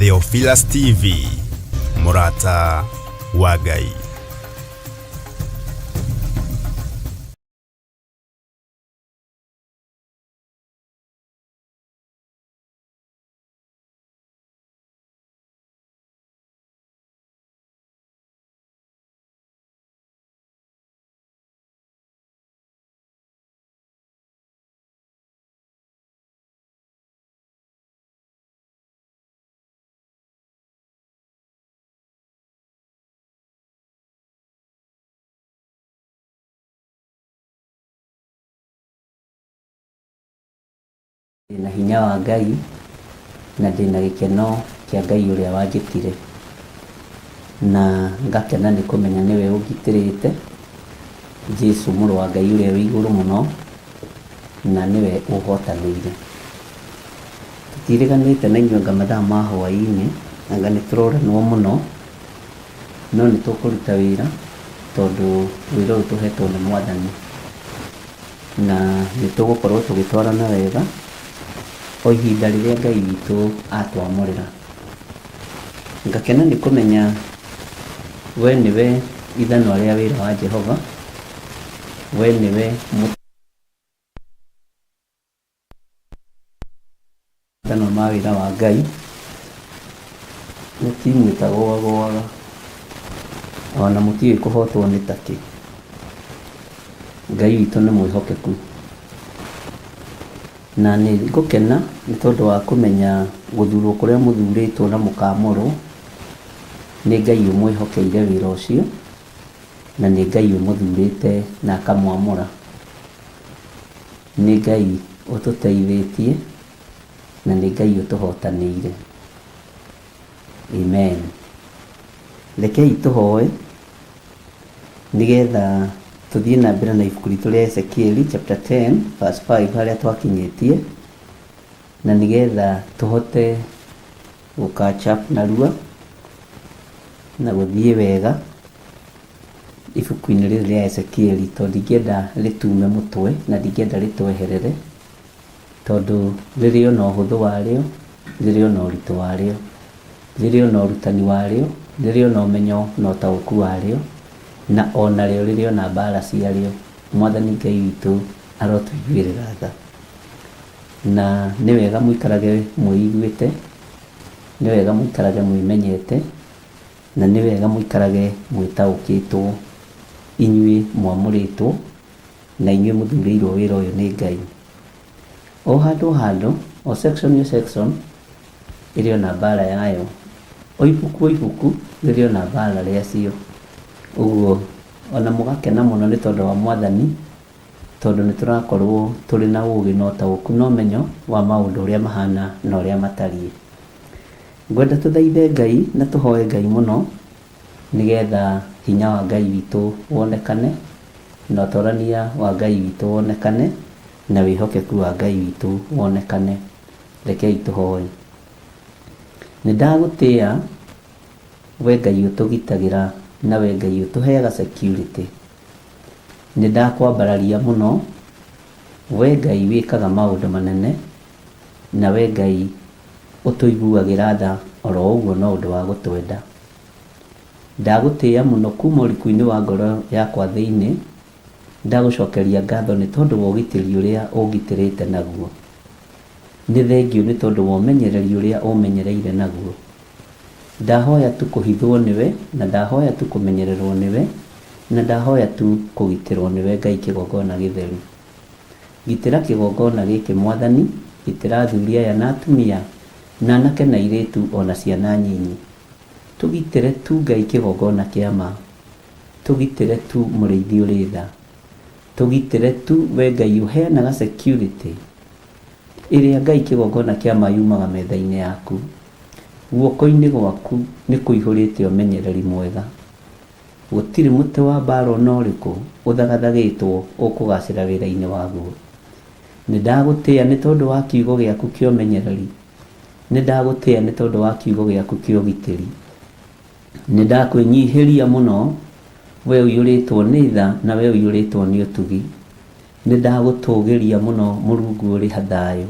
Theophilus TV, mũrata wa Ngai. Ndĩna hinya wa Ngai na ndĩna gĩkeno kĩa Ngai ũrĩa wanjĩtire, na ngakena nĩ kũmenya nĩwe ũngitĩrĩte, Jesu mũrũ wa Ngai ũrĩa wĩ igũrũ mũno, na nĩwe ũhotanĩire. Tũtiĩrĩganĩte na inyuĩ anga mathaa ma hwaĩ-inĩ, anga nĩ tũroranwo mũno, no nĩ tũkũruta wĩra tondũ wĩra ũyũ tũhetwo nĩ Mwathani. Na nĩ tũgũkorwo tũgĩtwarana wega o ihinda rĩrĩa Ngai witũ atwamũrĩra. Ngakena nĩ kũmenya we nĩwe ithanwa rĩa wĩra wa Jehova, we nĩwe mathanwa ma wĩra wa Ngai, nĩ timu ĩtagũagũaga ona mũtiũĩ kũhotwo nĩ takĩ. Ngai witũ nĩ mwĩhokeku. Na nĩ ngũkena nĩ tondũ wa kũmenya gũthurwo kũrĩa mũthurĩtwo na mũkamũrwo, nĩ Ngai ũmwĩhokeire wĩra ũcio, na nĩ Ngai ũmũthurĩte na akamwamũra. Nĩ Ngai ũtũteithĩtie na nĩ Ngai ũtũhotanĩire. Amen. Rekei tũhoe nĩgetha tũthiĩ na mbere na ibuku ritũ rĩa Ezekieli chapter 10 verse 5 harĩa twakinyĩtie, na nĩgetha tũhote gũ catch up narua na gũthiĩ wega ibuku-inĩ rĩrĩ rĩa Ezekieli, tondũ ndingĩenda rĩtume mũtwe na ndingĩenda rĩtweherere, tondũ rĩrĩ ona ũhũthũ warĩo, rĩrĩ ona ũritũ warĩo, rĩrĩ ona ũrutani warĩo, rĩrĩ ona ũmenyo na ũtaũku warĩo, na onarĩo rĩrĩ ona mbara ciarĩo. Mwathani Ngai witũ arotũiguĩrĩra tha. Na nĩ wega mũikarage mwĩiguĩte, nĩ wega mũikarage mwĩmenyete, na nĩ wega mũikarage mwĩtaũkĩtwo, inyuĩ mwamũrĩtwo, na inyuĩ mũthurĩirwo wĩra ũyũ nĩ Ngai. O handũ o handũ, o section o section, ĩrĩ ona mbara yayo. O ibuku o ibuku rĩrĩ ona mbara rĩacio. Ũguo ona mũgakena mũno nĩ tondũ wa Mwathani, tondũ nĩ tũrakorwo tũrĩ na ũgĩ na ũtaũku na ũmenyo wa maũndũ ũrĩa mahana na ũrĩa matariĩ. Ngwenda tũthaithe Ngai na tũhoe Ngai mũno nĩgetha hinya wa Ngai witũ wonekane, na ũtorania wa Ngai witũ wonekane, na wĩhokeku wa Ngai witũ wonekane. Rekei tũhoe. Nĩ ndagũtĩa we Ngai ũtũgitagĩra na we Ngai ũtũheaga security. Nĩ ndakwambararia mũno we Ngai wĩkaga maũndũ manene na we Ngai ũtũiguagĩra tha oro ũguo no ũndũ wa gũtwenda. Ndagũtĩĩa mũno kuuma ũriku-inĩ wa ngoro yakwa thĩinĩ, ndagũcokeria ngatho nĩ tondũ wa ũgitĩri ũrĩa ũngitĩrĩte naguo. Nĩ thengiũ nĩ tondũ wa ũmenyereri ũrĩa ũmenyereire naguo. Ndahoya tu kũhithwo nĩwe, na ndahoya tu kũmenyererwo nĩwe, na ndahoya tu kũgitĩrwo nĩwe Ngai kĩgongona gĩtheru. Gitĩra kĩgongona gĩkĩ Mwathani, gitĩra athuri aya na atumia, na anake na airĩtu o na ciana nyinyi. Tũgitĩre tu Ngai kĩgongona kĩa ma. Tũgitĩre tu mũrĩithi ũrĩ tha. Tũgitĩre tu we Ngai ũheanaga security ĩrĩa Ngai kĩgongona kĩa ma yumaga metha-inĩ yaku. Guoko-inĩ gwaku nĩ kũihũrĩte ũmenyereri mwega. Gũtirĩ mũtĩ wa mbaara o na ũrĩkũ ũthagathagĩtwo ũkũgaacĩra wĩra-inĩ waguo. Nĩ ndagũtĩa nĩ tondũ wa kiugo gĩaku kĩa ũmenyereri. Nĩ ndagũtĩa nĩ tondũ wa kiugo gĩaku kĩa ũgitĩri. Nĩ ndakwĩnyihĩria mũno, wee ũiyũrĩtwo nĩ tha na wee ũiyũrĩtwo nĩ ũtugi. Nĩ ndagũtũũgĩria mũno, Mũrungu ũrĩ thayũ.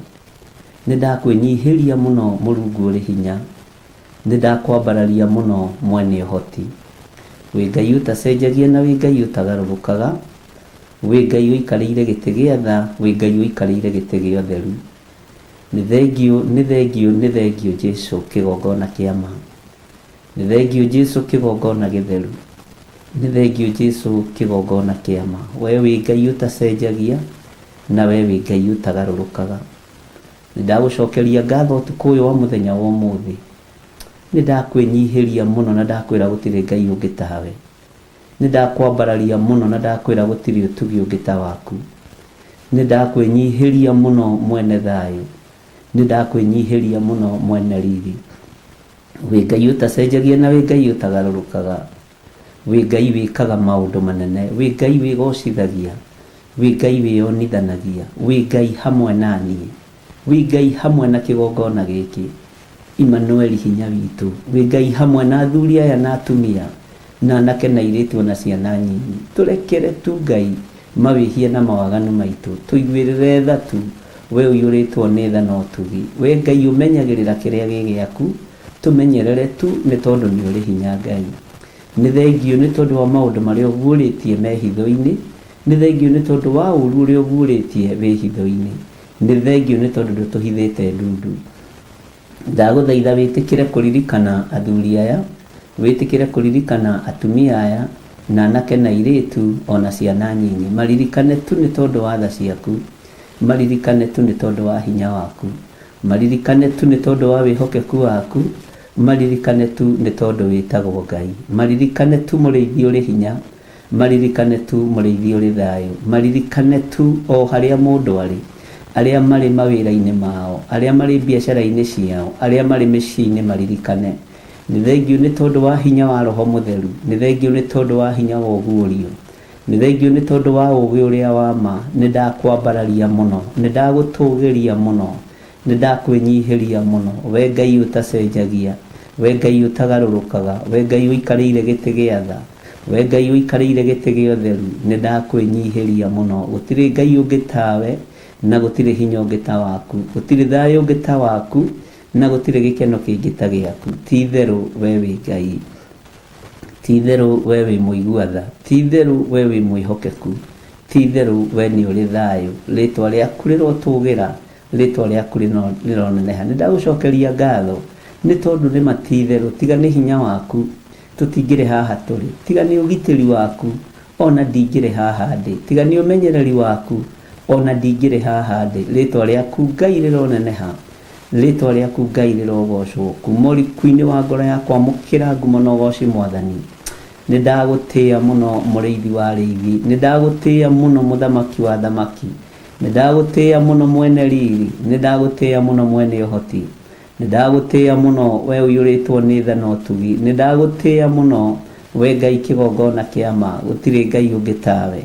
Nĩ ndakwĩnyihĩria mũno, Mũrungu ũrĩ hinya. Nĩ ndakwambararia mũno mwene ũhoti. Wĩ Ngai ũtacenjagia na wĩ Ngai ũtagarũrũkaga, wĩ Ngai ũikarĩire gĩtĩ gĩa tha, wĩ Ngai ũikarĩire gĩtĩ gĩa ũtheru. Nĩ thengiũ, nĩ thengiũ, nĩ thengiũ Jesu kĩgongona kĩa ma. Nĩ thengiũ Jesu kĩgongona gĩtheru. Nĩ thengiũ Jesu kĩgongona kĩa ma. We wĩ Ngai ũtacenjagia na we wĩ Ngai ũtagarũrũkaga. Nĩ ndagũcokeria ngatho ũtukũ ũyũ wa mũthenya wa ũmũthĩ. Nĩ ndakwĩnyihĩria mũno na ndakwĩra gũtirĩ Ngai ũngĩ tawe. Nĩ ndakwambararia mũno na ndakwĩra gũtirĩ ũtugi ũngĩ ta waku. Nĩ ndakwĩnyihĩria mũno mwene thayũ. Nĩ ndakwĩnyihĩria mũno mwene riri. Wĩ Ngai ũtacenjagia na wĩ Ngai ũtagarũrũkaga. Wĩ Ngai wĩkaga maũndũ manene. Wĩ Ngai wĩgocithagia. Wĩ Ngai wĩyonithanagia. Wĩ Ngai hamwe na niĩ. Wĩ Ngai hamwe na kĩgongona gĩkĩ. Imanueli hinya witũ. Wĩ Ngai hamwe na athuri aya na atumia, na anake na airĩtu ona ciana nyinyi. Tũrekere tu Ngai mawĩhia na mawaganu maitũ. Tũiguĩrĩre tha tu, we ũiyũrĩtwo nĩ tha na ũtugi. We Ngai ũmenyagĩrĩra kĩrĩa gĩ gĩaku, tũmenyerere tu nĩ tondũ nĩ ũrĩ hinya Ngai. Nĩ thengiũ nĩ tondũ wa maũndũ marĩa ũguũrĩtie me hitho-inĩ, nĩ thengiũ nĩ tondũ wa ũũru ũrĩa ũguũrĩtie wĩ hitho-inĩ, nĩ thengiũ nĩ tondũ ndũtũhithĩte ndundu. Ndagũthaitha wĩtĩkĩre kũririkana athuri aya, wĩtĩkĩre kũririkana atumia aya, na anake na airĩtu, o na ciana nyinyi. Maririkane tu nĩ tondũ wa tha ciaku, maririkane tu nĩ tondũ wa hinya waku, maririkane tu nĩ tondũ wa wĩhokeku waku, maririkane tu nĩ tondũ wĩtagwo Ngai. Maririkane tu mũrĩithi ũrĩ hinya, maririkane tu mũrĩithi ũrĩ thayũ, maririkane tu o harĩa mũndũ arĩ, arĩa marĩ mawĩra-inĩ mao, arĩa marĩ biacara-inĩ ciao, arĩa marĩ mĩciĩ-inĩ maririkane. Nĩ thengiũ nĩ tondũ wa hinya wa Roho Mũtheru, nĩ thengiũ nĩ tondũ wa hinya wa ũguũrio, nĩ thengiũ nĩ tondũ wa ũũgĩ ũrĩa wa ma. Nĩ ndakwambararia mũno, nĩ ndagũtũũgĩria mũno, nĩ ndakwĩnyihĩria mũno. We Ngai ũtacenjagia, we Ngai ũtagarũrũkaga, we Ngai ũikarĩire gĩtĩ gĩa tha, we Ngai ũikarĩire gĩtĩ gĩa ũtheru, nĩ ndakwĩnyihĩria mũno. Gũtirĩ Ngai ũngĩ tawe, na gũtirĩ hinya ũngĩ ta waku, gũtirĩ thayũ ũngĩ ta waku, na gũtirĩ gĩkeno kĩngĩ ta gĩaku. Ti itherũ we wĩ Ngai, ti itherũ we wĩ mũigua tha, ti itherũ we wĩ mwĩhokeku, ti itherũ we nĩ ũrĩ thayũ. Rĩtwa rĩaku rĩrotũgĩra, rĩtwa rĩaku rĩroneneha. Nĩ ndagũcokeria ngatho nĩ tondũ nĩ ma ti itherũ, tiga nĩ hinya waku tũtingĩrĩ haha tũrĩ, tiga nĩ ũgitĩri waku ona ndingĩrĩ haha ndĩ, tiga nĩ ũmenyereri waku ona ndingĩrĩ haha ndĩ. Rĩtwa rĩaku Ngai rĩroneneha, rĩtwa rĩaku Ngai rĩrogocwo. Kuma ũriku-inĩ wa ngoro yakwa amũkĩra ngumo na ũgoci Mwathani. Nĩ ndagũtĩĩa mũno mũrĩithi wa arĩithi, nĩ ndagũtĩĩa mũno mũthamaki wa athamaki, nĩ ndagũtĩĩa mũno mwene riri, nĩ ndagũtĩĩa mũno mwene ũhoti, nĩ ndagũtĩĩa mũno we ũiyũrĩtwo nĩ tha na ũtugi, nĩ ndagũtĩĩa mũno we Ngai kĩgongona kĩa ma. Gũtirĩ Ngai ũngĩ tawe,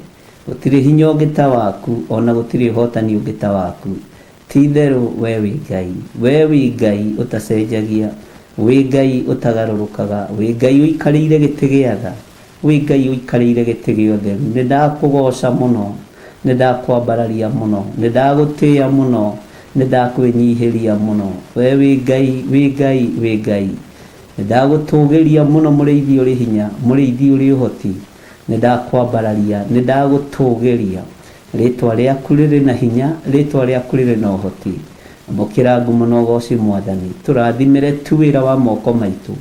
gũtirĩ hinya ũngĩ ta waku, ona gũtirĩ ũhotani ũngĩ ta waku. Ti itherũ we wĩ Ngai, we wĩ Ngai ũtacenjagia, wĩ Ngai ũtagarũrũkaga, wĩ Ngai ũikarĩire gĩtĩ gĩa tha, wĩ Ngai ũikarĩire gĩtĩ gĩa ũtheru. Nĩ ndakũgoca mũno, nĩ ndakwambararia mũno, nĩ ndagũtĩĩa mũno, nĩ ndakwĩnyihĩria mũno. We wĩ Ngai, wĩ Ngai, wĩ Ngai. Nĩ ndagũtũũgĩria mũno mũrĩithi ũrĩ hinya, mũrĩithi ũrĩ ũhoti. Nĩ ndakwambararia, nĩ ndagũtũũgĩria. Rĩtwa rĩaku rĩrĩ na hinya, rĩtwa rĩaku rĩrĩ na ũhoti. Amũkĩra ngumo na ũgoci Mwathani. Tũrathimĩre tu wĩra wa moko maitũ,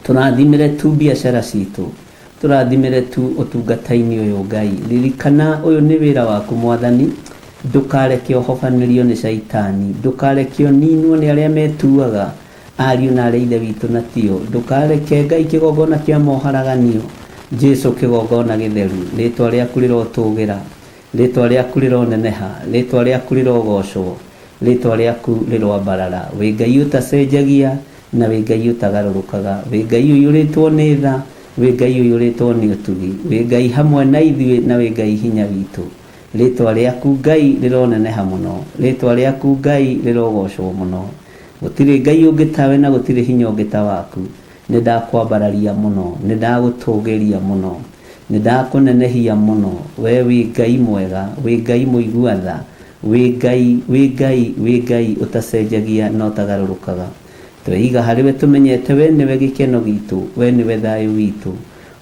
tũrathimĩre tu biacara citũ, tũrathimĩre tu ũtungata-inĩ ũyũ Ngai. Ririkana ũyũ nĩ wĩra waku Mwathani, ndũkareke ũhobanĩrio nĩ caitani, ndũkareke ũninwo nĩ arĩa metuaga ariũ na arĩa ithe witũ na tio. Ndũkareke Ngai kĩgongona kĩa moharaganio, Jesu kĩgongona gĩtheru. Rĩtwa rĩaku rĩrotũgĩra, rĩtwa rĩaku rĩroneneha, rĩtwa rĩaku rĩrogocwo, rĩtwa rĩaku rĩroambarara. Wĩ Ngai ũtacenjagia na wĩ Ngai ũtagarũrũkaga, wĩ Ngai ũiyũrĩtwo nĩ tha, wĩ Ngai ũiyũrĩtwo nĩ ũtugi, wĩ Ngai hamwe na ithuĩ na wĩ Ngai hinya witũ. Rĩtwa rĩaku Ngai rĩroneneha mũno, rĩtwa rĩaku Ngai rĩrogocwo mũno. Gũtirĩ Ngai ũngĩ tawe na gũtirĩ hinya ũngĩ ta waku. Nĩ ndakwambararia mũno, nĩ ndagũtũũgĩria mũno, nĩ ndakũnenehia mũno. We wĩ Ngai mwega, wĩ Ngai mũigua tha, wĩ Ngai, wĩ Ngai, wĩ Ngai ũtacenjagia na ũtagarũrũkaga. Tweiga harĩ we tũmenyete we nĩwe gĩkeno gitũ, we nĩwe thayũ witũ,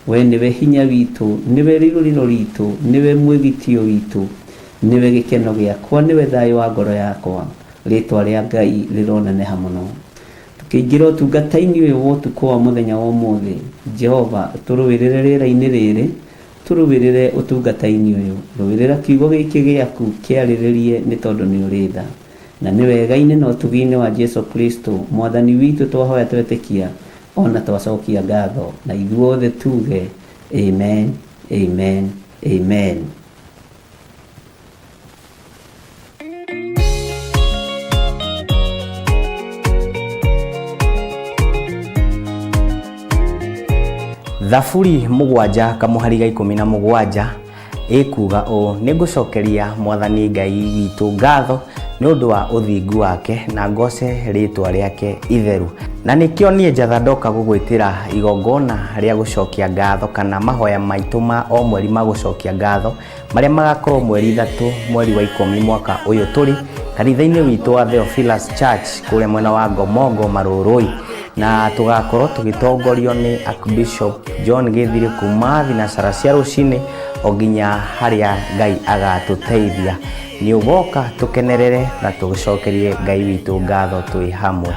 we nĩwe hinya witũ, nĩwe rĩũrĩro ritũ, nĩwe mwĩgitio witũ, nĩwe gĩkeno gĩakwa, nĩwe thayũ wa ngoro yakwa. Rĩtwa rĩa Ngai rĩroneneha mũno. Tũkĩingĩra ũtungata-inĩ ũyũ wa ũtukũ wa mũthenya wa ũmũthĩ, Jehova tũrũĩrĩre rĩera-inĩ rĩrĩ, tũrũĩrĩre ũtungata-inĩ ũyũ, rũĩrĩra kiugo gĩkĩ gĩaku kĩarĩrĩrie nĩ tondũ nĩ ũrĩ tha. Na nĩ wega-inĩ na ũtugi-inĩ wa Jesu Kristo mwathani witũ twahoya twetĩkia ona twacokia ngatho, na ithuothe tuge amen, amen, amen. Thaburi 7 kamũhari ga 17 ĩkuga ũũ: nĩngũcokeria Mwathani Ngai witũ ngatho nĩ ũndũ wa ũthingu wake na ngoce rĩtwa rĩake itheru. Na nĩkĩo niĩ Njatha ndoka gũgwĩtĩra igongona rĩa gũcokia ngatho kana mahoya maitũ ma o mweri ma gũcokia ngatho marĩa magakorwo mweri 3 mweri wa 10 mwaka ũyũ tũrĩ kanitha-inĩ witũ wa Theophilus Church kũrĩa mwena wa Ngomongo Marũrũi, na tũgakorwo tũgĩtongorio nĩ Archbishop John Gĩthiri kuma thinacara cia rũcinĩ o nginya harĩa Ngai agatũteithia. Nĩ ũgoka tũkenerere na tũgĩcokerie Ngai witũ ngatho twĩ hamwe.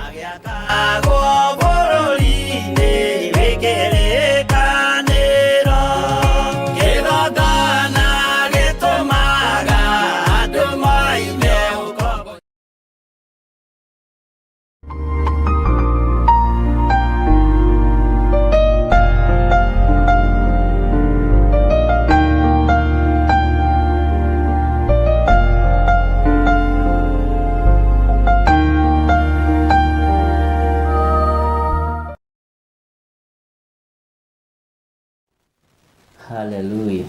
Hallelujah.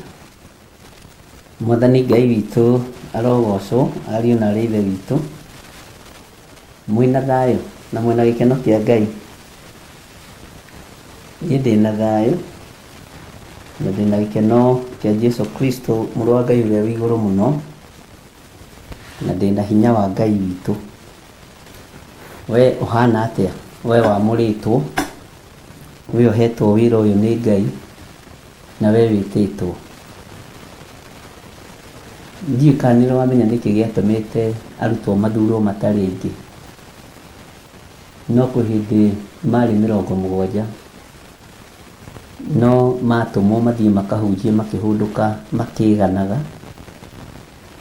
Mwathani Ngai witũ arogocwo, ariũ na arĩ ithe witũ. Mwĩna thayũ na mwĩna gĩkeno kĩa Ngai. Niĩ ndĩna thayũ na ndĩna gĩkeno kĩa Jesu Kristo mũrũ wa Ngai ũrĩa wĩ igũrũ mũno, na ndĩna hinya wa Ngai witũ. We ũhana atĩa? We wamũrĩtwo, we ũhetwo wĩra ũyũ nĩ Ngai, na we wĩtĩtwo. Ndiũĩ kana nĩ wamenya nĩkĩ gĩatũmĩte arutwo mathurwo matarĩ aingĩ. No kwĩ hĩndĩ marĩ 70, no matũmwo mathiĩ makahunjie makĩhũndũka makĩganaga,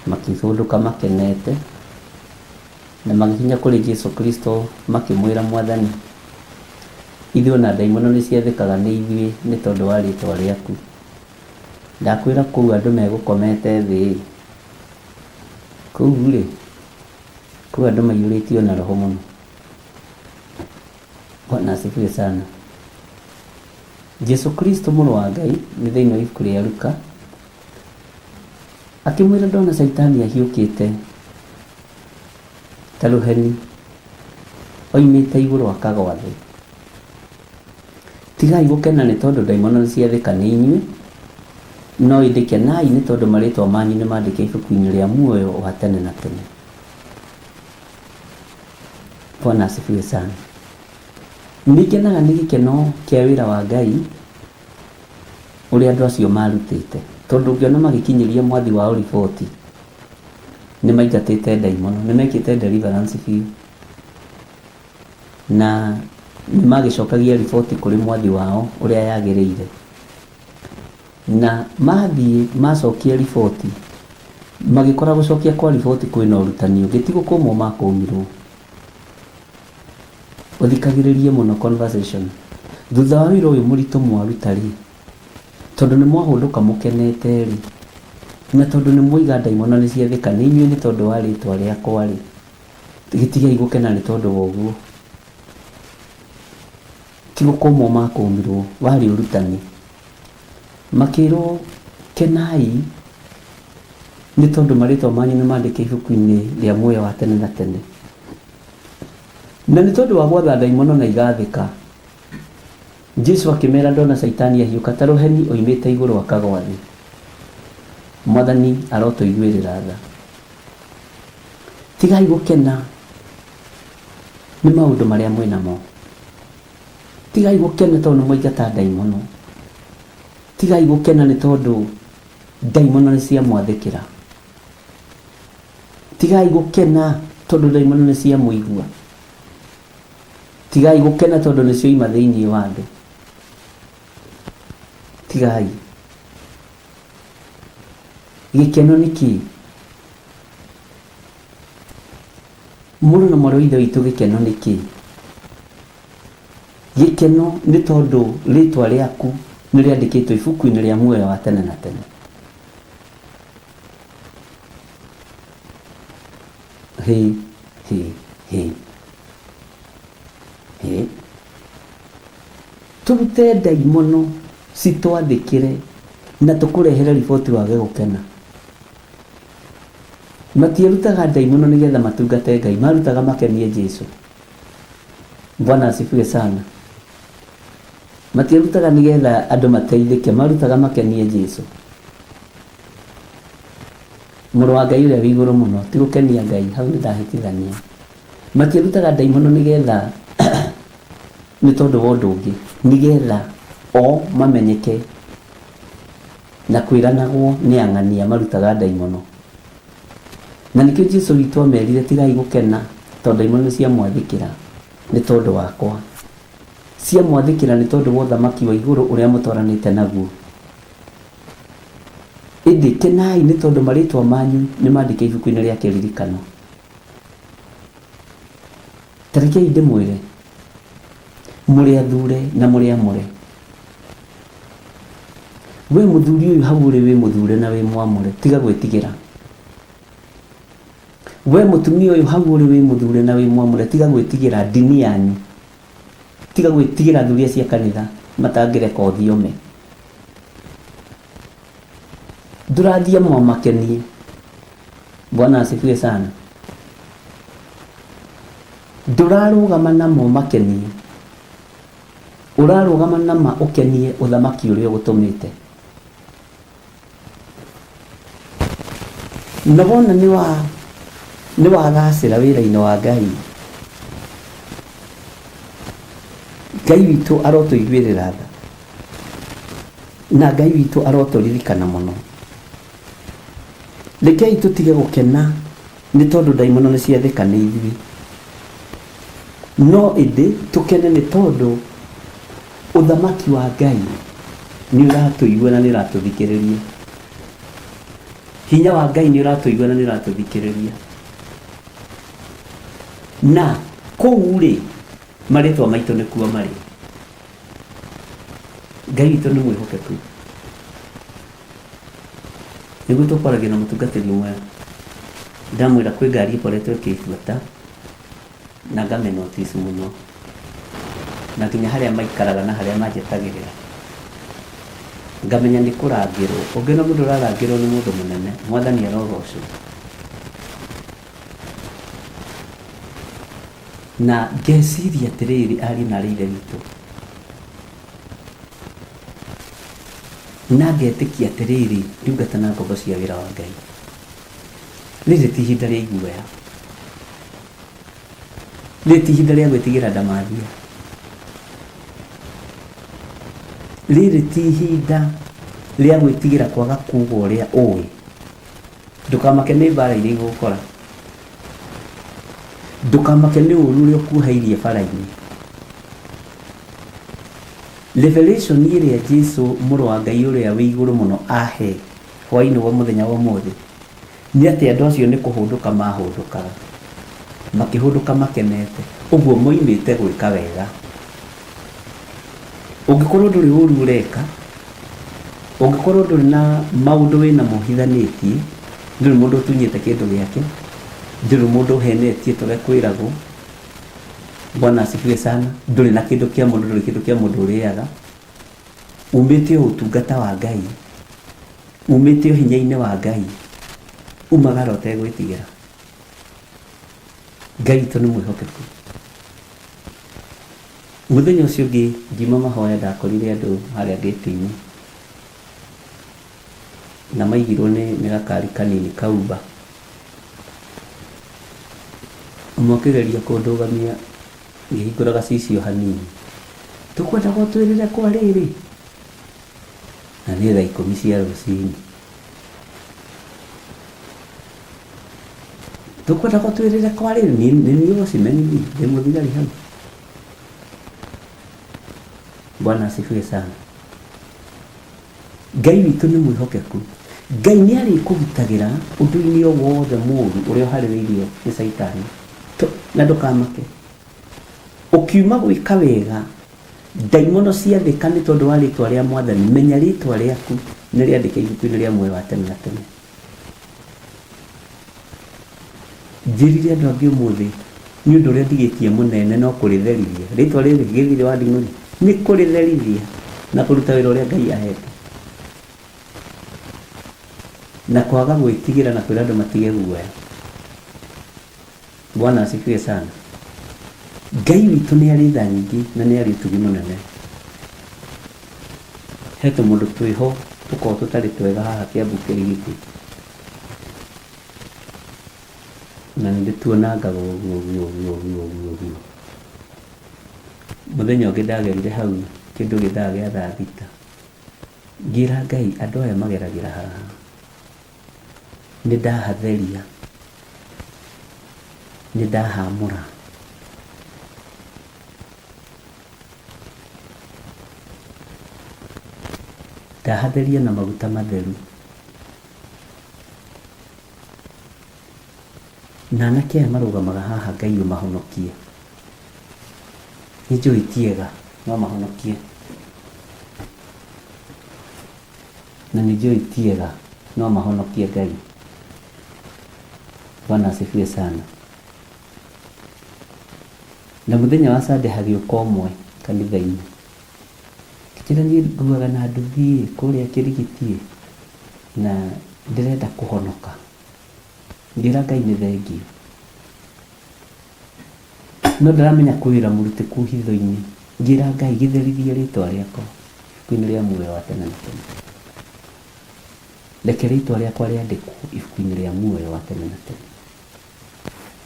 makĩhũndũka makenete, na magĩkinya kũrĩ Jesu Kristo makĩmwĩra, Mwathani, ithuĩ ona ndaimono nĩ ciathĩkaga nĩ ithuĩ nĩ tondũ wa rĩtwa rĩaku. Ndakwĩra kũu andũ megũkomete thĩ, kũu rĩ, kũu andũ maiyũrĩtio na roho mũno. Bwana asifiwe sana. Jesu Kristo mũrũ wa Ngai nĩ thĩinĩ wa ibuku rĩa Luka akĩmwĩra, ndona Caitani ahiũkĩte ta rũheni oimĩte igũrũ akagwa thĩ. Tigai gũkena nĩ tondũ ndaimono nĩ ciathĩka nĩ inyuĩ, no ĩndĩ kenai nĩ tondũ marĩtwa manyu nĩ mandĩke ibuku-inĩ rĩa muoyo wa tene na tene. Bwana asifiwe sana. Nĩ ngenaga nĩ gĩkeno kĩa wĩra wa Ngai ũrĩa andũ acio marutĩte, tondũ ũngĩona magĩkinyĩria mwathi wao riboti nĩ maingatĩte ndaimono, nĩ mekĩte deliverance biũ, na nĩ magĩcokagia riboti kũrĩ mwathi wao ũrĩa yagĩrĩire. Na mathiĩ macokia riboti, magĩkora gũcokia kwa riboti kwĩna ũrutani ũngĩ, ti gũkũmwo makũmirwo. Ũthikagĩrĩrie mũno conversation. Thutha wa wĩra ũyũ mũritũ mwaruta rĩ, tondũ nĩ mwahũndũka mũkenete rĩ, na tondũ nĩ mwaiga ndaimono nĩ ciathĩka nĩ inyuĩ nĩ tondũ wa rĩtwa rĩakwa rĩ, gĩtigai gũkena nĩ tondũ wa ũguo. Ti gũkũmwo makũmirwo, warĩ ũrutani. Makĩrwo kenai nĩ tondũ marĩtwa manyu nĩ mandĩke ibuku-inĩ rĩa muoyo wa tene na tene. Na nĩ tondũ wa gwatha ndaimono na igathĩka, Jesu akĩmera, ndona Caitani ahiũka ta rũheni oimĩte igũrũ akagwa thĩ. Mwathani arotũiguĩrĩra tha. Tigai gũkena Nĩ maũndũ marĩa mwĩ namo. Tigai gũkena tondũ nĩ mwaingata ndaimono. Tigai gũkena nĩ tondũ ndaimono nĩ ciamwathĩkĩra. Tigai gũkena tondũ ndaimono nĩ ciamũigua. Tigai gũkena tondũ nĩ cioima thĩinĩ wa andũ. Tigai. Gĩkeno nĩ kĩĩ? Mũrũ na mwarĩ wa Ithe witũ gĩkeno nĩ kĩĩ? Gĩkeno nĩ tondũ rĩtwa rĩaku nĩ rĩandĩkĩtwo ibuku-inĩ rĩa muoyo wa tene na tene. Hĩ, hĩ, hĩ. Hĩ. Tũrute ndaimono citwathĩkĩre na tũkũrehere riboti wage gũkena. Matiarutaga ndaimono nĩgetha matungate Ngai, marutaga makenie Jesu. Bwana asifiwe sana. Matiarutaga nĩgetha andũ mateithĩke, marutaga makenie Jesu. Mũrũ wa Ngai ũrĩa wĩ igũrũ mũno, ti gũkenia Ngai, hau nĩ ndahĩtithania. Matiarutaga ndaimono nĩgetha nĩ tondũ wa ũndũ ũngĩ, nĩgetha o mamenyeke na kwĩranagwo nĩ ang'ania marutaga ndaimono. Na nĩkĩo Jesu witũ amerire tigai gũkena tondũ ndaimono nĩ ciamwathĩkĩra nĩ tondũ wakwa. Ciamwathĩkĩra nĩ tondũ wa ũthamaki wa igũrũ ũrĩa mũtwaranĩte naguo. Ĩndĩ kenai nĩ tondũ marĩtwa manyu nĩ mandĩke ibuku-inĩ rĩa kĩririkano. Ta rekei ndĩmwĩre, mũrĩ athure na mũrĩ amũre. We mũthuri ũyũ hau ũrĩ wĩ mũthure na wĩ mwamũre, tiga gwĩtigĩra. We mũtumia ũyũ hau ũrĩ wĩ mũthure na wĩ mwamũre, tiga gwĩtigĩra ndini yanyu. Tiga gwĩtigĩra athuri acio a kanitha matangĩreka ũthiome. Ndũrathiĩ momakenie. Bwana asifiwe sana. Ndũrarũgama namo makenie. Ũrarũgama nama ũkenie ũthamaki ũrĩa ũgũtũmĩte. Na wona nĩ wa nĩ wagacĩra wĩra-inĩ wa Ngai, Ngai witũ arotũiguĩrĩra tha na Ngai witũ arotũririkana mũno. Rekei tũtige gũkena nĩ tondũ ndaimono nĩ ciathĩka nĩ ithuĩ, no ĩndĩ tũkene nĩ tondũ ũthamaki wa Ngai nĩ ũratũigua na nĩ ũratũthikĩrĩria. Hinya wa Ngai nĩ ũratũigua na nĩ ũratũthikĩrĩria. Na kũu rĩ, marĩtwa maitũ nĩkuo marĩ. Ngai witũ nĩ mwĩhokeku. Nĩguo tũkwaragia na mũtungatĩri ũmwe ndamwĩra kwĩ ngari ĩkoretwo ĩkĩbuata na ngamĩ notice mũno na nginya harĩa maikaraga na harĩa manjetagĩrĩra ngamenya nĩ kũrangĩrwo. Ũngĩona mũndũ ũrarangĩrwo nĩ mũndũ mũnene, mwathani arogocwo. Na ngeciria atĩrĩrĩ, ariũ na aarĩ a Ithe witũ, na ngetĩkia atĩrĩrĩ, ndungata na ngombo cia wĩra wa Ngai, rĩrĩ ti ihinda rĩa iguoya, rĩrĩ ti ihinda rĩa gwĩtigĩra ndamathia, rĩrĩ ti ihinda rĩa gwĩtigĩra kwaga kuga ũrĩa ũĩ. Ndũkamake nĩ mbara iria igũgũkora, ndũkamake nĩ ũru ũrĩa ũkuoheirie bara-inĩ. Revelation ĩrĩa Jesu mũrũ wa Ngai ũrĩa wĩ igũrũ mũno ahe hwainĩ wa mũthenya wa ũmũthĩ nĩ atĩ andũ acio nĩ kũhũndũka mahũndũkaga, makĩhũndũka makenete, ũguo moimĩte gwĩka wega. Ũngĩkorwo ndũrĩ ũru ũreka, ũngĩkorwo ndũrĩ na maũndũ wĩnamo ũhithanĩtie, ndũrĩ mũndũ ũtunyĩte kĩndũ gĩake, ndũrĩ mũndũ ũhenetie ta ũrĩa kwĩragwo, Bwana asifiwe sana, ndũrĩ na kĩndũ kĩa mũndũ, ndũrĩ kĩndũ kĩa mũndũ ũrĩaga, umĩte o ũtungata wa Ngai, umĩte o hinya-inĩ wa Ngai, umagara ũtegwĩtigĩra. Ngai witũ nĩ mwĩhokeku. Mũthenya ũcio ũngĩ ngiuma mahoya ndakorire andũ harĩa ngĩti-inĩ na maigirwo nĩ gakari kanini kaumba. Ũmwe akĩgeria kũndũgamia. Ngĩhingũra gacicio hanini. Tũkwendaga ũtwĩrĩre kwa rĩrĩ. Na nĩ thaa 10 cia rũcinĩ. Tũkwendaga ũtwĩrĩre kwa rĩrĩ. Nĩ niĩ watchman niĩ, ndĩ mũthigari hau. Bwana asifiwe sana. Ngai witũ nĩ mwĩhokeku. Ngai nĩ arĩkũgitagĩra ũndũ-inĩ o wothe mũũru ũrĩa ũharĩrĩirio nĩ Caitani. Na ndũkamake. Ũkiuma gwĩka wega, ndaimono ciathĩka nĩ tondũ wa rĩtwa rĩa Mwathani, menya rĩtwa rĩaku nĩ rĩandĩke ibuku-inĩ rĩa muoyo wa tene na tene. Njĩrire andũ angĩ ũmũthĩ nĩ ũndũ ũrĩa ndigĩtie mũnene no kũrĩtherithia. Rĩtwa rĩrĩ Gĩthirĩ wa Nding'ũri nĩ kũrĩtherithia na kũruta wĩra ũrĩa Ngai ahete. Na kwaga gwĩtigĩra na kwĩra andũ matige guoya. Bwana asifiwe sana. Ngai witũ nĩ arĩ tha nyingĩ na nĩ arĩ ũtugi mũnene. He tũmũndũ twĩho tũkoragwo tũtarĩ twega haha Kĩambu Kĩrigiti. Na nĩ ndĩtuonangaga ũguo ũguo ũguo ũguo ũguo ũguo. Mũthenya ũngĩ ndagerire hau kĩndũ gĩthaa gĩa thaa 6. Ngĩra Ngai andũ aya mageragĩra haha. Nĩ ndahatheria. Nĩ ndahamũra. Ndahatheria na maguta matheru. Na anake aya marũgamaga haha Ngai ũmahonokie. Nĩ njũĩ ti ega no mahonokie. Na nĩ njũĩ ti ega no mahonokie Ngai. Bwana asifiwe sana. Na mũthenya wa Sunday hagĩũka ũmwe kanitha-inĩ. Akĩnjĩra niĩ nguaga na nduthi kũrĩa Kĩrigiti na ndĩrenda kũhonoka. Ngĩra Ngai nĩ thengiũ. No ndaramenya kwĩ wĩra mũrutĩku hitho-inĩ. Ngĩra Ngai gĩtherithie rĩtwa rĩakwa ibuku-inĩ rĩa muoyo wa tene na tene. Reke rĩtwa rĩakwa rĩandĩkwo ibuku-inĩ rĩa muoyo wa tene na tene.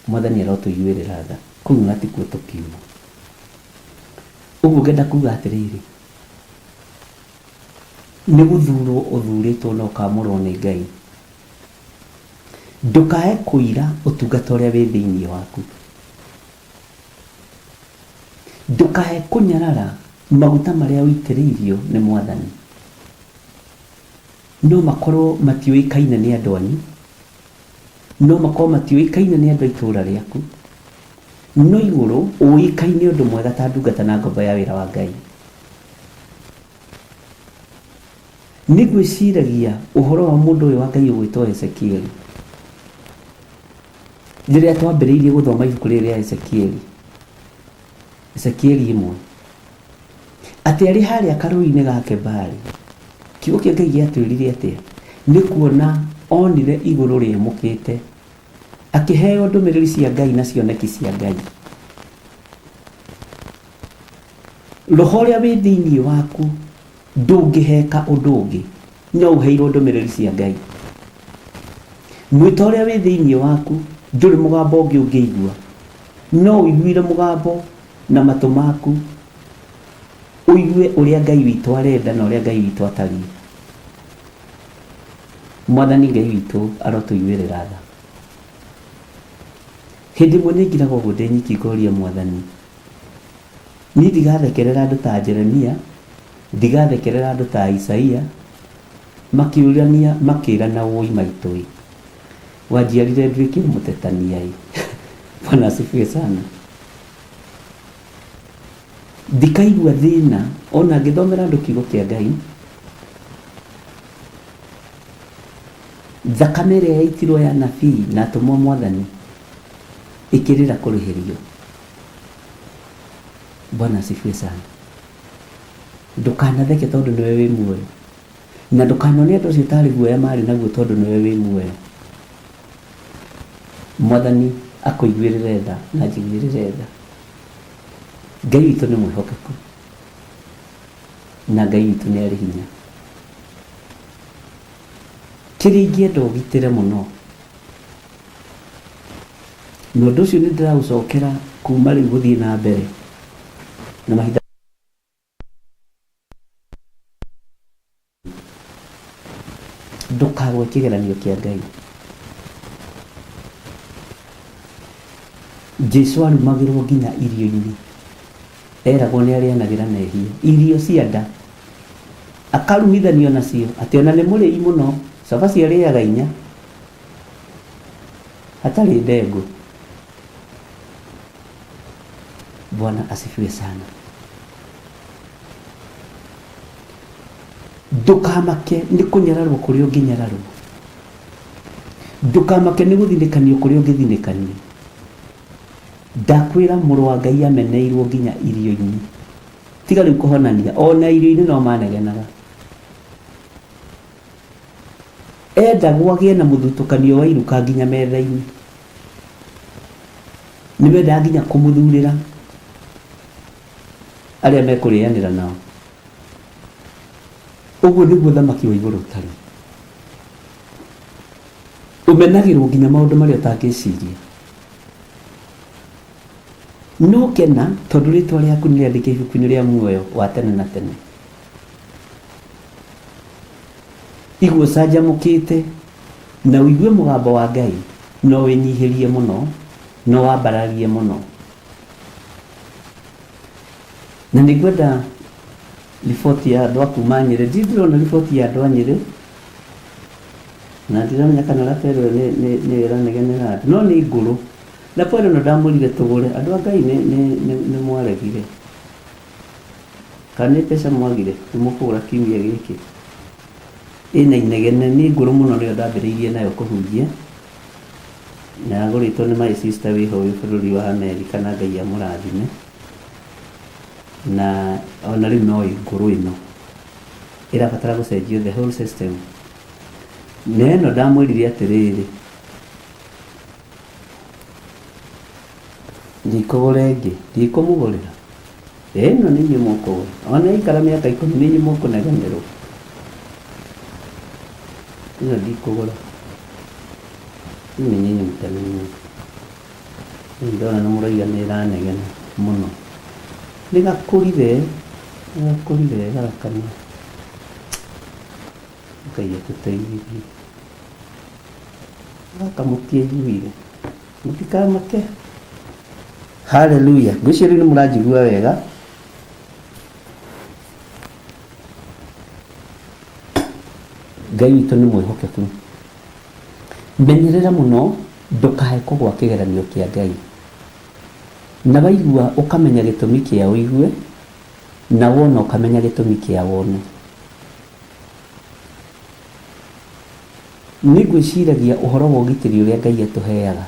Mwathani arotũiguĩrĩra tha. Kũu na tikuo tũkiuma. Ũguo ngenda kuga atĩrĩrĩ, nĩ gũthurwo ũthurĩtwo na ũkamũrwo nĩ Ngai. Ndũkae kũira ũtungata ũrĩa wĩ thĩinĩ waku. Ndũkae kũnyarara maguta marĩa ũitĩrĩirio nĩ Mwathani. No makorwo matiũĩkaine nĩ andũ anyu, no makorwo matiũĩkaine nĩ andũ a itũũra rĩaku, no igũrũ ũĩkaine ũndũ mwega ta ndungata na ngombo ya wĩra wa Ngai. Nĩ ngwĩciragia ũhoro wa mũndũ ũyũ wa Ngai ũgwĩtwo Ezekieli. Rĩrĩa twambĩrĩirie gũthoma ibuku rĩrĩ rĩa Ezekieli, Ezekieli 1, atĩ arĩ harĩa karũũĩ-inĩ ga Kebari, kiugo kĩa Ngai gĩatwĩrire atĩa? Nĩ kuona onire igũrũ rĩemũkĩte, akĩheo ndũmĩrĩri cia Ngai na cioneki cia Ngai. Roho ũrĩa wĩ thĩinĩ waku ndũngĩheka ũndũ ũngĩ, no ũheirwo ndũmĩrĩri cia Ngai. Mwĩto ũrĩa wĩ thĩinĩ waku ndũrĩ mũgambo ũngĩ ũngĩigua, no ũiguire mũgambo na matũ maku, ũigue ũrĩa Ngai witũ arenda na ũrĩa Ngai witũ atariĩ. Mwathani Ngai witũ arotũiguĩrĩra tha. Hĩndĩ ĩmwe nĩ ngiraga ũguo ndĩ nyiki ngoria Mwathani, niĩ ndigathekerera andũ ta Jeremia, ndigathekerera andũ ta Isaia, makĩũrania makĩrana wũi maitũ ĩ, wanjiarire nduĩke mũtetania ĩ. Bwana asifiwe sana. Ndikaigua thĩna ona ngĩthomera andũ kiugo kĩa Ngai, thakame ĩrĩa yaitirwo ya nabii na atũmwo Mwathani ĩkĩrĩra kũrĩhĩrio. Bwana asifiwe sana. Ndũkanatheke tondũ nĩwe wĩ muoyo, na ndũkanone andũ acio tarĩ guoya marĩ naguo tondũ nĩwe wĩ muoyo. Mwathani akũiguĩrĩre tha na anjiguĩrĩre tha. Ngai witũ nĩ mwĩhokeku na Ngai witũ nĩ arĩ hinya. Kĩrĩa ingĩenda ũgitĩre mũno, na ũndũ ũcio nĩ ndĩraũcokera Kuma rĩu gũthiĩ na mbere na mahinda, ndũkagwe kĩgeranio kĩa Ngai. Jesu arumagĩrwo nginya irio-inĩ, eragwo nĩ arĩanagĩra mehia, irio cia nda akarumithanio nacio, atĩ ona nĩ mũrĩi mũno, cabaci arĩaga inya hatarĩ ndengũ. Bwana asifiwe sana. Ndũkamake nĩ kũnyararwo kũrĩa ũngĩnyararwo, ndũkamake nĩ gũthinĩkanio kũrĩa ũngĩthinĩkanio. Ndakwĩra mũrũ wa Ngai ameneirwo nginya irio-inĩ, tiga rĩu kũhonania, ona irio-inĩ no manegenaga. Endagwo agĩe na mũthutũkanio wa iruka nginya metha-inĩ, nĩ mendaga nginya kũmũthurĩra arĩa mekũrĩanĩra nao. Ũguo nĩguo ũthamaki wa igũrũ ũtariĩ, ũmenagĩrwo nginya maũndũ marĩa ũtangĩciria. No kena tondũ rĩtwa rĩaku nĩ rĩandĩke ibuku-inĩ rĩa muoyo wa tene na tene. Igua ũcanjamũkĩte na ũigue mũgambo wa Ngai, no wĩnyihĩrie mũno, no wambararie mũno. Na nĩ ngwenda riboti ya andũ a kuma Nyĩrĩ, ndirĩ ndĩrona riboti ya andũ a Nyĩrĩ, na ndiramenya kana Lapelo ĩyo nĩyo ĩranegenera andũ, no nĩ ngũrũ. Lapelo ĩno ndamwĩrire tũgũre, andũ a Ngai nĩ mwaregire. Kana nĩ mbeca mwagire, nĩ mũkũgũra kiumia gĩkĩ. Ĩna inegene, nĩ ngũrũ mũno nĩyo ndambĩrĩirie nayo kũhunjia, na yagũrĩtwo nĩ my sister wĩho wĩ bũrũri wa Amerika, na Ngai amũrathime. Na ona rĩu no ngũrũ ĩno ĩrabatara gũcenjio the whole system. Na ĩno ndamwĩrire atĩrĩrĩ, ndikũgũra ĩngĩ, ndikũmũgũrĩra. Ĩno nĩ inyuĩ mũkũgũra. Ona yaikara mĩaka 10 nĩ inyuĩ mũkũnegenerwo. Ĩno ndikũgũra. Mimi nyinyi mtanunua. Rĩu ndona nĩ mũraiga nĩ ĩranegena mũno. Nĩ gakũrire, nĩ gakũrire gakana. Ngai atũteithirie. Gaka mũtiaiguire. Mũtikamake. Haleluya. Ngwĩciria rĩu nĩ mũranjigua wega. Ngai witũ nĩ mwĩhokeku. Menyerera mũno ndũkae kũgwa kĩgeranio kĩa Ngai. Na waigua ũkamenya gĩtũmi kĩa ũigue, na wona ũkamenya gĩtũmi kĩa wone. Nĩ ngwĩciragia ũhoro wa ũgitĩri ũrĩa Ngai atũheaga.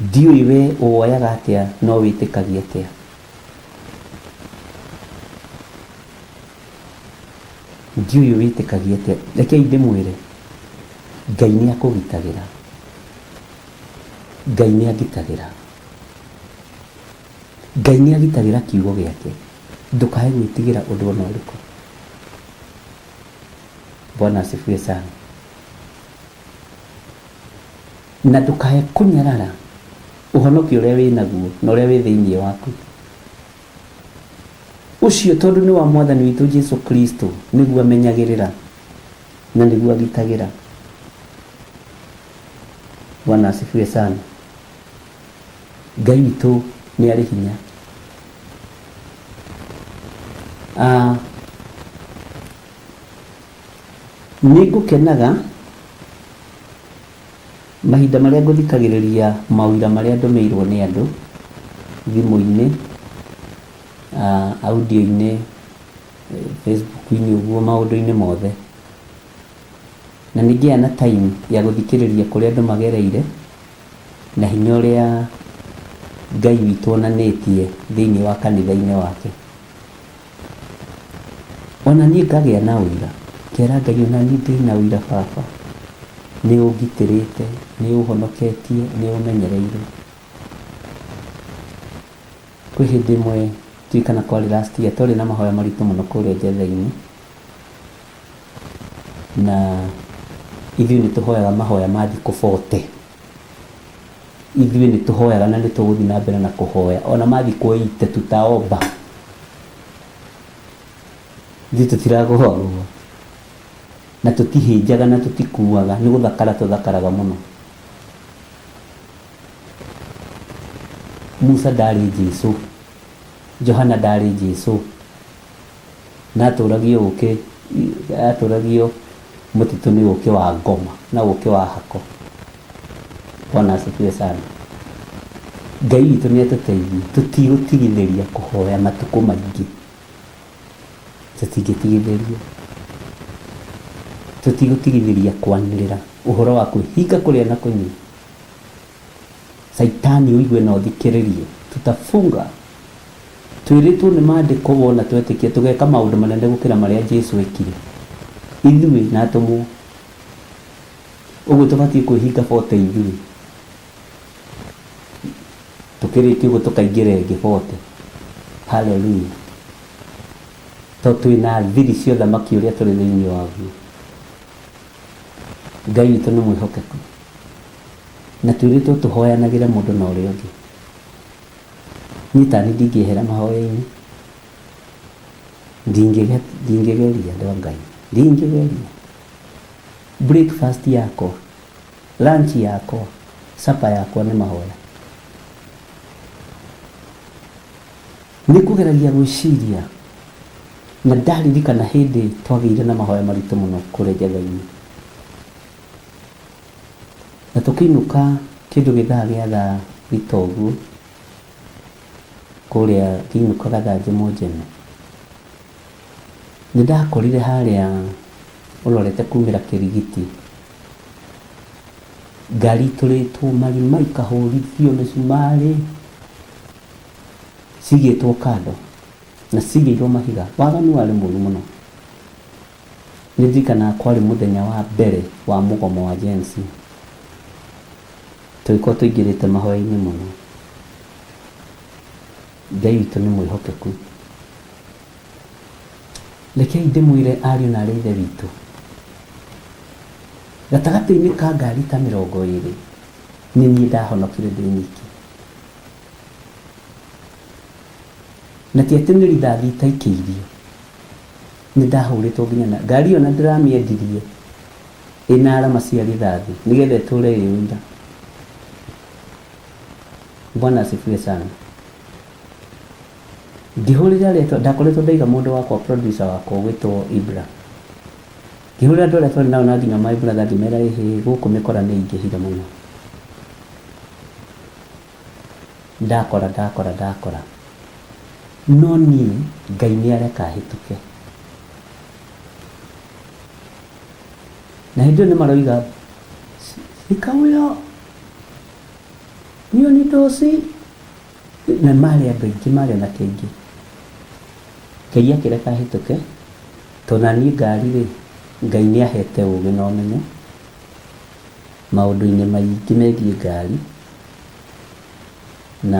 Ndiũĩ we ũwoyaga atĩa no wĩtĩkagia atĩa. Ndiũĩ wĩtĩkagia atĩa. Rekei ndĩmwĩre, Ngai nĩ akũgitagĩra. Ngai nĩ angitagĩra. Ngai nĩ agitagĩra kiugo gĩake. Ndũkae gwĩtigĩra ũndũ ona ũrĩkũ. Bwana asifiwe sana. Na ndũkae kũnyarara ũhonokio ũrĩa wĩ naguo na ũrĩa wĩ thĩinĩ waku. Ũcio tondũ nĩ wa Mwathani witũ Jesu Kristo, nĩguo amenyagĩrĩra na nĩguo agitagĩra. Bwana asifiwe sana. Ngai witũ nĩ arĩ hinya. Ah, nĩ ngũkenaga mahinda marĩa ngũthikagĩrĩria maũira marĩa ndũmĩirwo nĩ andũ thimũ-inĩ, audio-inĩ, Facebook-inĩ ũguo maũndũ-inĩ mothe. Na nĩ ngĩaga na time ya gũthikĩrĩria kũrĩa andũ magereire na hinya ũrĩa Ngai witũ onanĩtie thĩinĩ wa kanitha-inĩ wake. Ona niĩ ngagĩa na ũira, ngera Ngai ona niĩ ndĩna ũira baba, nĩ ũngitĩrĩte, nĩ ũhonoketie, nĩ ũmenyereire. Kwĩ hĩndĩ ĩmwe ndiũĩ kana kwarĩ last year, twarĩ na mahoya maritũ mũno kũrĩa Njetha-inĩ, na ithuĩ nĩ tũhoyaga mahoya ma thikũ 40. Ithuĩ nĩ tũhoyaga na nĩ tũgũthiĩ na mbere na kũhoya ona mathikwo ite tutaomba. Ithuĩ tũtiragũagũa na tũtihĩnjaga na tũtikuaga, nĩ gũthakara tũthakaraga mũno. Musa ndarĩ Jesu, Johana ndarĩ Jesu, na atũragio ũkĩ, atũragio mũtitũ nĩ ũkĩ wa ngoma na ũkĩ wa hako. Bwana asifiwe sana. Ngai witũ nĩ atũteithie, tũtigũtigithĩria kũhoya matukũ maingĩ, tũtingĩtigithĩria, tũtigũtigithĩria kwanĩrĩra ũhoro wa kwĩhinga kũrĩa na kũnyua. Caitani ũigue na ũthikĩrĩrie, tutafunga. Twĩrĩtwo nĩ maandĩko wona twetĩkia tũgeka maũndũ manene gũkĩra marĩa Jesu ekire, ithuĩ na atũmwo. Ũguo tũbatiĩ kwĩhinga bote ithuĩ, tũkĩrĩkia ũguo tũkaingĩra ĩngĩ bote. Haleluya! To twĩna thiri cia ũthamaki ũrĩa tũrĩ thĩinĩ waguo. Ngai witũ nĩ mwĩhokeku na twĩrĩtwo tũhoyanagĩre mũndũ na ũrĩa ũngĩ. Niĩ tani ndingĩehera mahoya-inĩ, ndingĩgeria andũ a Ngai, ndingĩgeria. Breakfast yakwa, lunch yakwa, supper yakwa nĩ mahoya. Nĩ kũgeragia gwĩciria na ndaririkana hĩndĩ twagĩire na mahoya maritũ mũno kũrĩa Njetha-inĩ, na tũkĩinũka kĩndũ gĩthaa gĩa thaa thita ũguo, kũrĩa ngĩinũka Gathanjĩ Mũnjeme, nĩ ndakorire harĩa ũrorete kumĩra Kĩrigiti, ngari itũrĩtwo marima ikahũrithio mĩcumarĩ, cigĩtwo kando na cigĩirwo mahiga. Waganu warĩ mũru mũno. Nĩ ndirikanaga kwarĩ mũthenya wa mbere wa mũgomo wa Gen Z, tũgĩkorwo tũingĩrĩte mahoya-inĩ mũno. Ngai witũ nĩ mwĩhokeku. Rekei ndĩmwĩre ariũ na arĩ a Ithe witũ, gatagatĩ-inĩ ka ngari ta 20 nĩ niĩ ndahonokire ndĩ nyiki. Na ti atĩ nĩ rithathi itaikĩirio, nĩ ndahũrĩtwo nginya na ngari ĩyo, na ndĩramĩendirie ĩna arama cia rithathi nĩgetha ĩtũre ĩ ũira. Bwana asifiwe sana. Ngĩhũrĩra arĩa ndakoretwo ndaiga mũndũ wakwa, producer wakwa ũgwĩtwo Ibra, ngĩhũrĩra andũ arĩa twarĩ nao na nginya my brother, ngĩmera ĩhĩ gũkũ mĩkora nĩ ingĩhire mũno, ndakora ndakora ndakora, no niĩ Ngai nĩ areka hĩtũke. Na hĩndĩ ĩyo nĩ maroiga shika huyo, hiyo ni dosi, na marĩ andũ aingĩ, marĩ anake aingĩ. Ngai akĩreka hĩtũke, tondũ na niĩ ngari rĩ, Ngai nĩ ahete ũgĩ na ũmenyo maũndũ-inĩ maingĩ megiĩ ngari, na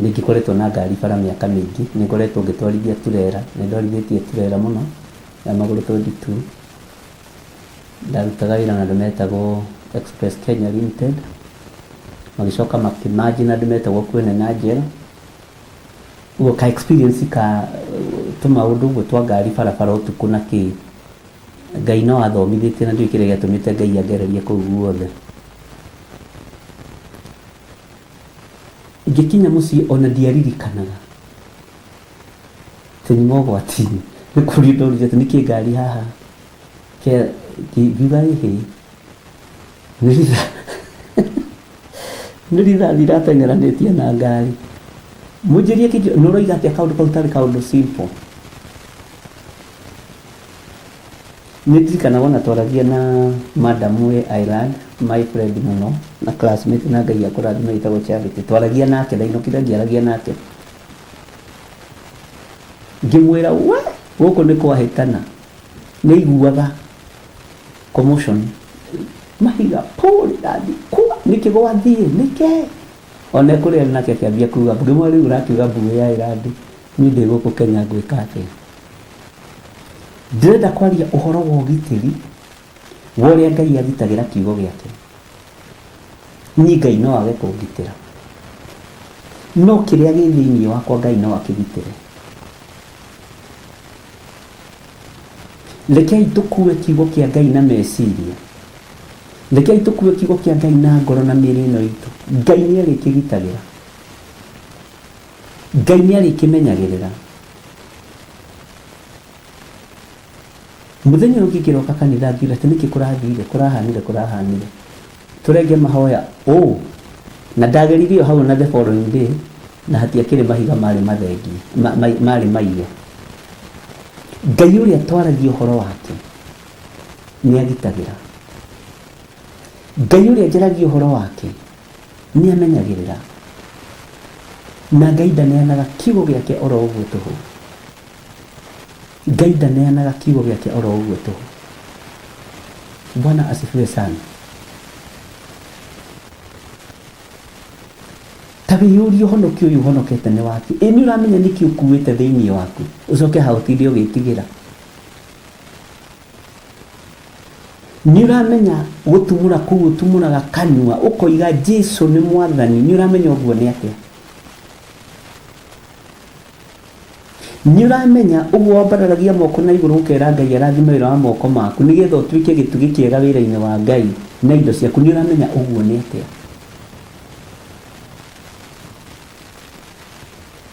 nĩ ngĩkoretwo na ngari bara mĩaka mĩingĩ. Nĩ ngoretwo ngĩtwarithia turera, nĩ ndwarithĩtie turera mũno ya magũrũ 22. Ndarutaga wĩra na andũ metagwo Express Kenya Limited, magĩcoka makĩmanji na andũ metagwo Kwene na Njera. Ũguo ka experience ka tũmaũndũ ũguo twa ngari barabara ũtukũ na kĩ, Ngai no athomithĩtie, na ndiũĩ kĩrĩa gĩatũmĩte Ngai angererie kũu guothe. Ngĩkinya mũciĩ ona ndiaririkanaga atĩ nyuma ũgwati-inĩ. Nĩ kũrio ndoririo atĩ nĩkĩ ngari haha, ngiuga ĩhĩ, nĩ rithathi irateng'eranĩtie na ngari. Mũnjĩrie kĩnjũ nĩ ũroiga atĩa kaũndũ kau tarĩ kaũndũ simple. Nĩ ndirikanaga ona twaragia na madam wĩ Ireland, my friend mũno na classmate, na Ngai akũrathime, wĩtagwo Charity. Twaragia nake, ndainũkire ngĩaragia nake, ngĩmwĩra we gũkũ nĩ kwahĩtana, nĩ iguaga commotion, mahiga pũ, rithathi kwa, nĩkĩ gwathiĩ nĩkĩ ona kũrĩa. Nake akĩambia kuga, ngĩmwĩra rĩu ũrakiuga mbuĩ ya Ireland, niĩ ndĩ gũkũ Kenya ngwĩka atĩa? Ndĩrenda kwaria ũhoro wa ũgitĩri wa ũrĩa Ngai agitagĩra kiugo gĩake. Niĩ Ngai no age kũngitĩra, no kĩrĩa gĩ thĩinĩ wakwa Ngai no akĩgitĩre. Rekei tũkue kiugo kĩa Ngai na meciria. Rekei tũkue kiugo kĩa Ngai na ngoro na mĩĩrĩ ĩno itũ. Ngai nĩ arĩkĩgitagĩra. Ngai nĩ arĩkĩmenyagĩrĩra. Mũthenya ũyũ ũngĩ ngĩroka kanitha ngiuga atĩ nĩkĩ kũrathire, kũrahanire, kũrahanire. Tũrenge mahoya ũũ. Na ndageririe o hau na the following day na hatiakĩrĩ mahiga marĩ mathengie, marĩ maige. Ngai ũrĩa twaragia ũhoro wake nĩ agitagĩra. Ngai ũrĩa njaragia ũhoro wake nĩ amenyagĩrĩra. Na Ngai ndaneanaga kiugo gĩake oro ũguo tũhũ. Ngai ndaneanaga kiugo gĩake oro ũguo tũhũ. Bwana asifiwe sana. Ta wĩyũrie ũhonokio ũyũ ũhonokete nĩ waki. Ĩ nĩ ũramenya nĩkĩ ũkuĩte thĩinĩ waku ũcoke ha ũtinde ũgĩtigĩra. Nĩ ũramenya gũtumũra kũu ũtumũraga kanua ũkoiga Jesu nĩ mwathani, nĩ ũramenya ũguo nĩ atĩa? Nĩ ũramenya ũguo wambararagia moko na igũrũ ũkera Ngai arathime wĩra wa moko maku nĩgetha ũtuĩke gĩtugĩ kĩega wĩra-inĩ wa Ngai na indo ciaku, nĩ ũramenya ũguo nĩ atĩa?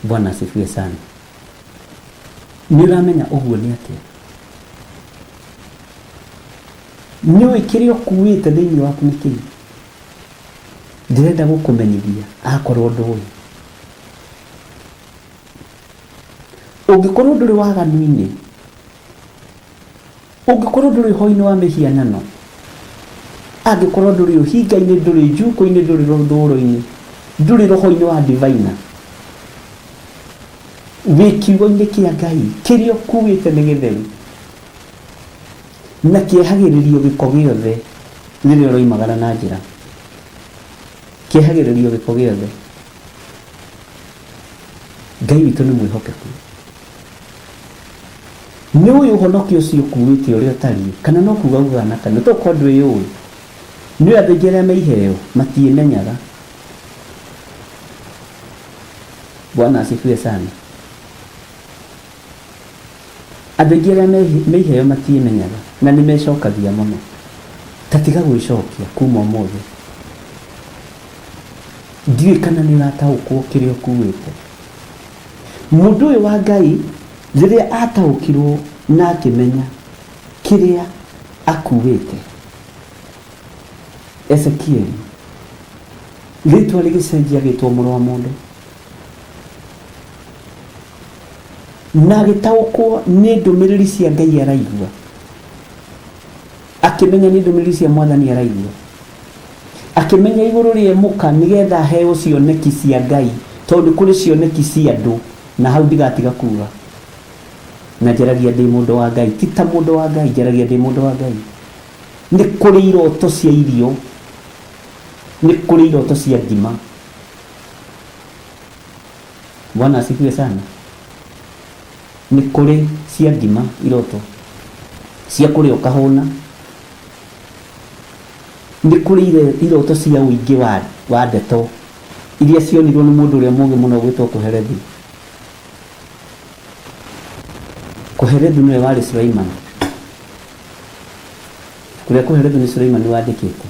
Bwana asifiwe sana. Nĩ ũramenya ũguo nĩ atĩa? Nĩ ũĩ kĩrĩa ũkuĩte thĩinĩ waku nĩ kĩĩ? Ndĩrenda gũkũmenyithia akorwo ndũĩ. Ũngĩkorwo ndũrĩ waganu-inĩ, ũngĩkorwo ndũrĩ ũhoro-inĩ wa mĩhianano, angĩkorwo ndũrĩ ũhinga-inĩ, ndũrĩ njukũ-inĩ, ndũrĩ rũthũũro-inĩ, ndũrĩ roho-inĩ wa divaina, wĩ kiugo-inĩ kĩa Ngai, kĩrĩa ũkuĩte nĩ gĩtheru na kĩehagĩrĩrio gĩko gĩothe rĩrĩa ũroimagara na njĩra, kĩehagĩrĩrio gĩko gĩothe. Ngai witũ nĩ mwĩhokeku. Nĩ ũĩ ũhonokio ũcio ũkuĩte ũrĩa ũtariĩ, kana no kuga ugaga na kanua, tokorwo ndwĩyũĩ. Nĩ ũĩ andũ aingĩ arĩa me iheo matiĩmenyaga. Bwana asifiwe sana. Andũ aingĩ arĩa me iheo matiĩmenyaga na nĩ mecokagia mũno. Ta tiga gwĩcokia kuma ũmũthĩ. Ndiũĩ kana nĩ ũrataũkwo kĩrĩa ũkuĩte. Mũndũ ũyũ wa Ngai rĩrĩa ataũkirwo na akĩmenya kĩrĩa akuĩte, Ezekieli, rĩtwa rĩgĩcenjia agĩtwo mũrũ wa mũndũ. Na agĩtaũkwo nĩ ndũmĩrĩri cia Ngai araigua. Akĩmenya nĩ ndũmĩrĩri cia Mwathani araigua. Akĩmenya igũrũ rĩemũka nĩgetha aheo cioneki cia Ngai, tondũ nĩ kũrĩ cioneki cia andũ, na hau ndigatiga kuga. Na njaragia ndĩ mũndũ wa Ngai, ti ta mũndũ wa Ngai, njaragia ndĩ mũndũ wa Ngai. Nĩ kũrĩ iroto cia irio, nĩ kũrĩ iroto cia ngima. Bwana asifiwe sana. Nĩ kũrĩ cia ngima iroto, cia kũrĩa ũkahũna. Nĩ kũrĩ iroto cia ũingĩ wa, wa ndeto iria cionirwo nĩ mũndũ ũrĩa mũũgĩ mũno ũgwĩtwo Kohelethu. Kohelethu nĩwe warĩ Suleiman. Kũrĩa Kohelethu nĩ Suleiman wandĩkĩte.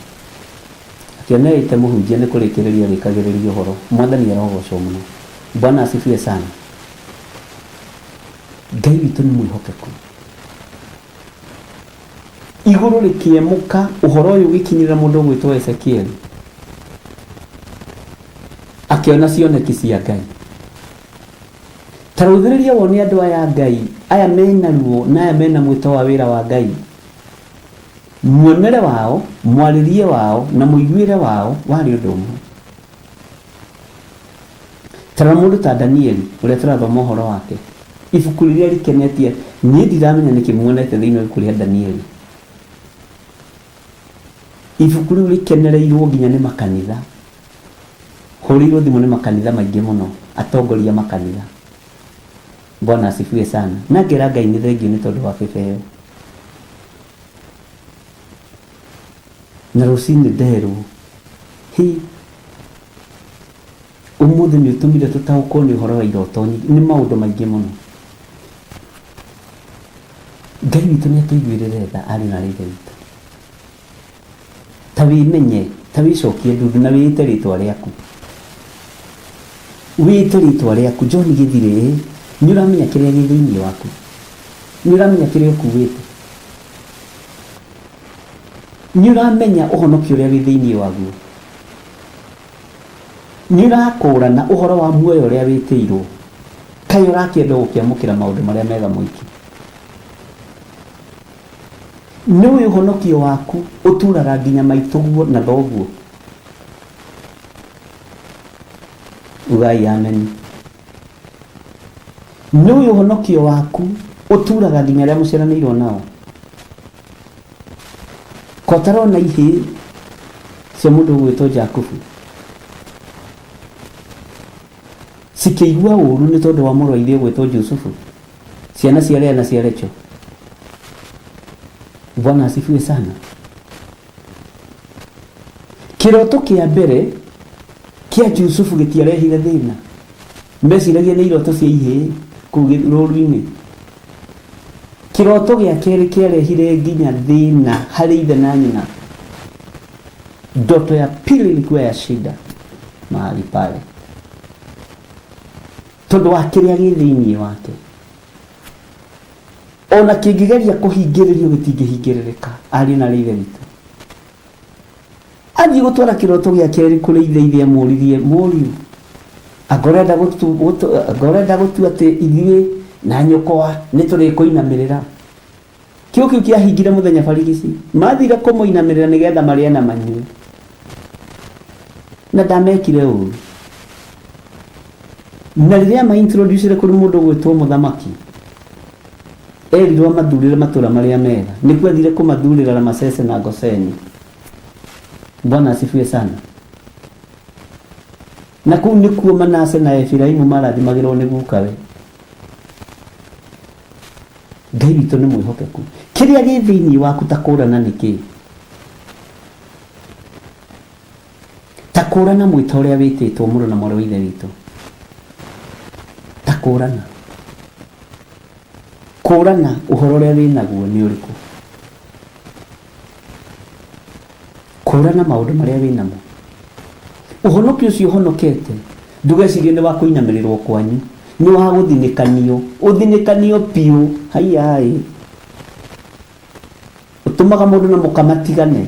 Akĩona ĩte mũhunjia nĩ kũrĩkĩrĩria arĩkagĩrĩria ũhoro. Mwathani arogocwo mũno. Bwana asifiwe sana. Ngai witũ nĩ mwĩhokeku. Igũrũ rĩkĩemũka, ũhoro ũyũ ũgĩkinyĩrĩra mũndũ ũgwĩtwo Ezekieli. Akĩona cioneki cia Ngai. Ta rũthĩrĩria wone andũ aya a Ngai, aya mena ruo na aya mena mwĩto wa wĩra wa Ngai. Muonere wao, mwarĩrie wao, na mũiguĩre wao warĩ ũndũ ũmwe. Ta rora mũndũ ta Danieli ũrĩa tũrathoma ũhoro wake. Ibuku rĩrĩa rĩkenetie, niĩ ndiramenya nĩkĩ muonete thĩinĩ wa ibuku rĩa Danieli. Ibuku rĩu rĩkenereirwo nginya nĩ makanitha. Hũrĩirwo thimũ nĩ makanitha maingĩ mũno, atongoria a makanitha. Bwana asifiwe sana. Na ngera Ngai nĩ thengiũ nĩ tondũ wa bĩba ĩyo. Na rũcinĩ nderwo, Hi, ũmũthĩ nĩ ũtũmire tũtaũkwo nĩ ũhoro wa iroto nyingĩ, nĩ maũndũ maingĩ mũno. Ngai witũ nĩ atũiguĩrĩre tha, ariũ na aarĩ a Ithe witũ. Ta wĩmenye, ta wĩcokie ndundu na wĩĩte rĩtwa rĩaku. Wĩĩte rĩtwa rĩaku, John Gĩthirĩ, ĩ, nĩ ũramenya kĩrĩa gĩ thĩinĩ waku? Nĩ ũramenya kĩrĩa ũkuĩte? Nĩ ũramenya ũhonokio ũrĩa wĩ thĩinĩ waguo? Nĩ ũrakũrana ũhoro wa muoyo ũrĩa wĩtĩirwo? Kaĩ ũrakĩenda gũkĩamũkĩra maũndũ marĩa mega moiki? Nĩ ũĩ ũhonokio waku ũturaga nginya maitũguo na thoguo? Ugai ameni. Nĩ ũĩ ũhonokio waku ũturaga nginya arĩa mũciaranĩirwo nao? Kotarona ihĩĩ cia mũndũ ũgwĩtwo Jakubu cikĩigua ũũru nĩ tondũ wa mũrũ wa ithe ũgwĩtwo Jusufu, ciana cia Lea na cia Rachel. Bwana asifiwe sana. Kĩroto kĩa mbere kĩa Jusufu gĩtiarehire thĩna. Meciragia nĩ iroto cia ihĩĩ kũu rũũru-inĩ. Kĩroto gĩa kerĩ kĩarehire nginya thĩna harĩ ithe na nyina. Ndoto ya pili ilikuwa ya shida mahali pale, tondũ wa kĩrĩa gĩ thĩinĩ wake. Ona kĩngĩgeria kũhingĩrĩrio gĩtingĩhingĩrĩrĩka, ariũ na aarĩ a Ithe witũ. Athiĩ gũtwara kĩroto gĩa kerĩ kũrĩ ithe, ithe amũririe, mũriũ, anga ũrenda gũtu, gũtu, anga ũrenda gũtua atĩ ithuĩ na nyũkwa nĩ tũrĩkũinamĩrĩra? Kĩo kĩu kĩahingire mũthenya barigici. Mathire kũmũinamĩrĩra nĩgetha marĩe na manyue. Na ndamekire ũru. Na rĩrĩa amaintroducire kũrĩ mũndũ ũgwĩtwo mũthamaki, erirwo amathurĩre matũra marĩa mega. Nĩkuo athire kũmathurĩra Ramasese na Goseni. Bwana asifiwe sana. Na kũu nĩkuo Manase na Efiraimu marathimagĩrwo nĩ gukawe. Ngai witũ nĩ mwĩhokeku. Kĩrĩa gĩ thĩinĩ waku ta kũrana nĩ kĩĩ? Ta kũrana mwĩto ũrĩa wĩtĩtwo mũrũ na mwarĩ wa Ithe witũ. Ta kũrana. Kũrana ũhoro ũrĩa wĩ naguo nĩ ũrĩkũ? Kũrana maũndũ marĩa wĩ namo. Ũhonokio ũcio ũhonokete ndũgecirie nĩ wa kũinamĩrĩrwo kwanyu, nĩ wa gũthinĩkanio, ũthinĩkanio biũ, haiyaĩ. Ũtũmaga mũndũ na mũka matigane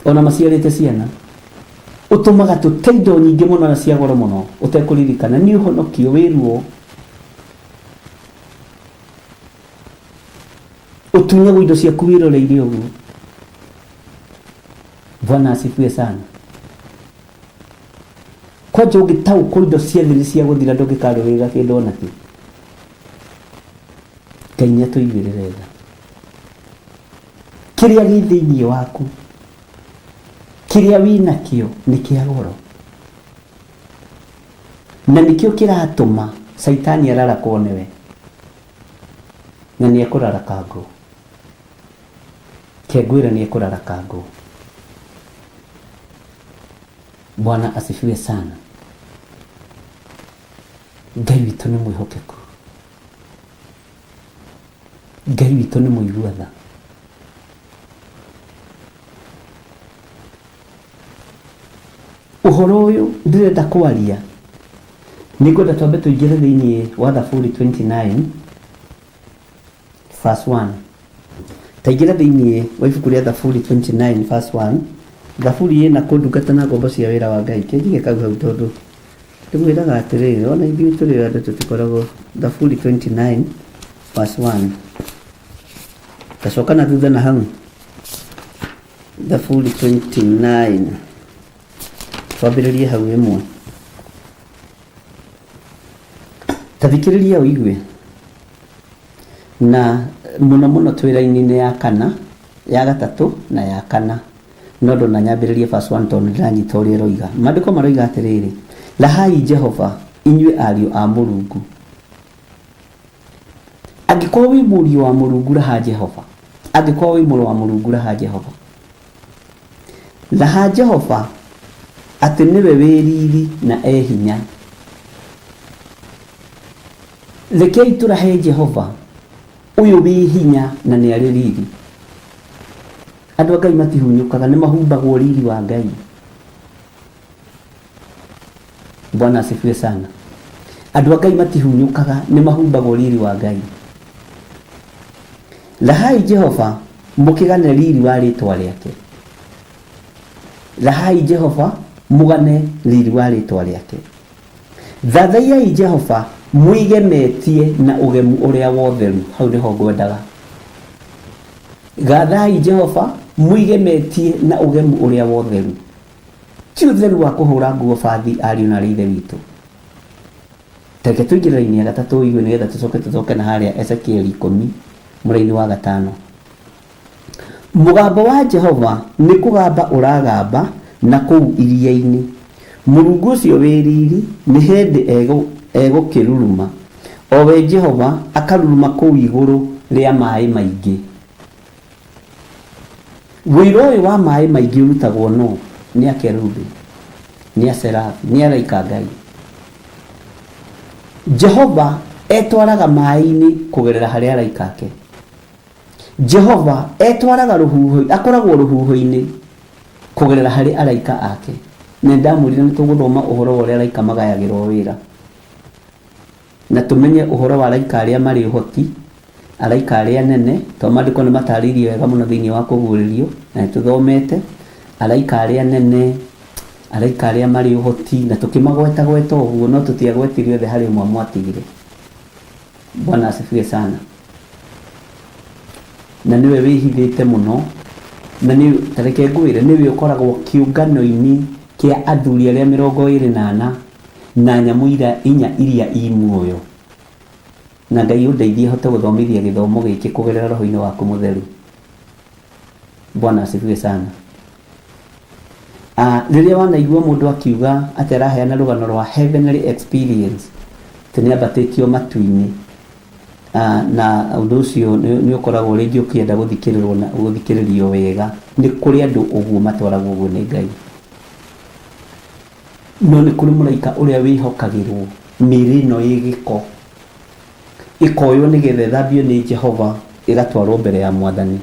ona maciarĩte ciana. Ũtũmaga tũte indo nyingĩ mũno na cia goro mũno ũtekũririkana. Nĩ ũhonokio wĩ ruo. Ũtunyagwo indo ciaku wĩroreire ũguo. Bwana asifiwe sana. Kwanja ũngĩtaũkwo indo cia thĩ nĩ cia gũthira ndũngĩkarũĩrĩra kĩndũ ona kĩ. Ngai nĩ atũiguĩrĩre tha. Kĩrĩa gĩ thĩinĩ waku, kĩrĩa wĩnakĩo nĩ kĩa goro. Na nĩkĩo kĩratũma Caitani ararakwo nĩwe. Na nĩ ekũraraka ngũ. Kengwĩre nĩ ekũraraka ngũ. Bwana asifiwe sana. Ngai witũ nĩ mwĩhokeku. Ngai witũ nĩ mũigua tha. Ũhoro ũyũ ndĩrenda kwaria nĩ ngwenda twambe tũingĩre thĩinĩ wa Thaburi 29 verse 1. Taingĩra thĩinĩ wa ibuku rĩa Thaburi 29 verse 1. Thaburi ĩna kũ ndungata na ngombo cia wĩra wa Ngai. Kĩnjige kau hau tondũ ndĩmwĩraga atĩrĩrĩ, ona ithuĩ tũrĩ andũ tũtikoragwo. Thaburi 29 verse 1. Tacoka na thutha na hau. Thaburi 29. Twambĩrĩrie hau ĩmwe. Ta thikĩrĩria ũigue. Na mũno mũno twĩ raini-inĩ ya kana, ya gatatũ na ya kana. No ndũnanyambĩrĩrie verse 1 tondũ nĩndĩranyita ũrĩa ĩroiga. Maandĩko maroiga atĩrĩrĩ, Rahai Jehova, inyuĩ ariũ a Mũrungu. Angĩkorwo wĩ mũriũ wa Mũrungu, raha Jehova. Angĩkorwo wĩ mũrũ wa Mũrungu, raha Jehova. Raha Jehova atĩ nĩwe wĩ riri na e hinya. Rekei tũrahe Jehova ũyũ wĩ hinya na nĩ arĩ riri. Andũ a Ngai matihunyũkaga, nĩ mahumbagwo riri wa Ngai. Bwana asifiwe sana. Andũ a Ngai matihunyũkaga, nĩ mahumbagwo riri wa Ngai. Rahai Jehova mũkĩgane riri wa rĩtwa rĩake. Rahai Jehova mũgane riri wa rĩtwa rĩake. Thathaiyai Jehova mwĩgemetie na ũgemu ũrĩa wotheru. Hau nĩho ngwendaga. Gathai Jehova mwĩgemetie na ũgemu ũrĩa wotheru. Ti ũtheru wa kũhũra nguo bathi ariũ na arĩ ithe witũ. Tareke tũingĩre raini ya gatatũ ũigue nĩgetha tũcoke tũcoke na harĩa Ezekieli 10 mũraini wa 5. Mũgambo wa Jehova nĩ kũgamba ũragamba na kũu iria-inĩ. Mũrungu ũcio wĩ riri nĩ hĩndĩ egũkĩruruma, o we Jehova akaruruma kũu igũrũ rĩa maĩ maingĩ. Wĩra ũyũ wa maĩ maingĩ ũrutagwo nũ? Nĩ akerubi, nĩ aserafi, nĩ araika a Ngai. Jehova etwaraga maĩ-inĩ kũgerera harĩ araika ake. Jehova etwaraga rũhuho, akoragwo rũhuho-inĩ kũgerera harĩ araika ake. Na nĩndamwĩrire nĩ tũgũthoma ũhoro wa ũrĩa araika magayagĩrwo wĩra. Na tũmenye ũhoro wa araika arĩa marĩ ũhoti, araika arĩa anene, tondũ maandĩko nĩ matarĩirie wega mũno thĩinĩ wa kũguũrĩrio, na nĩ tũthomete, araika arĩa anene, araika arĩa marĩ ũhoti, na tũkĩmagwetagweta ũguo, no tũtiagwetire othe harĩ ũmwe mwatigire. Bwana asifiwe sana. Na nĩwe wĩhithĩte mũno, na nĩ tareke ngwĩre, nĩwe ũkoragwo kĩũngano-inĩ kĩa athuri arĩa 24 na nyamũ inya iria i muoyo. Na Ngai ũndeithie hote gũthomithia gĩthomo gĩkĩ kũgerera roho-inĩ waku mũtheru. Bwana asifiwe sana. Rĩrĩa wanaigua mũndũ akiuga atĩ araheana rũgano rwa heavenly experience, atĩ nĩ ambatĩtio matu-inĩ, na ũndũ ũcio nĩ ũkoragwo rĩngĩ ũkĩenda gũthikĩrĩrwo na gũthikĩrĩrio wega. Nĩ kũrĩ andũ ũguo matwaragwo ũguo nĩ Ngai. No nĩ kũrĩ mũraika ũrĩa wĩhokagĩrwo mĩĩrĩ ĩno ĩ gĩko, ĩkoywo nĩgetha ĩthambio nĩ Jehova, ĩgatwarwo mbere ya Mwathani.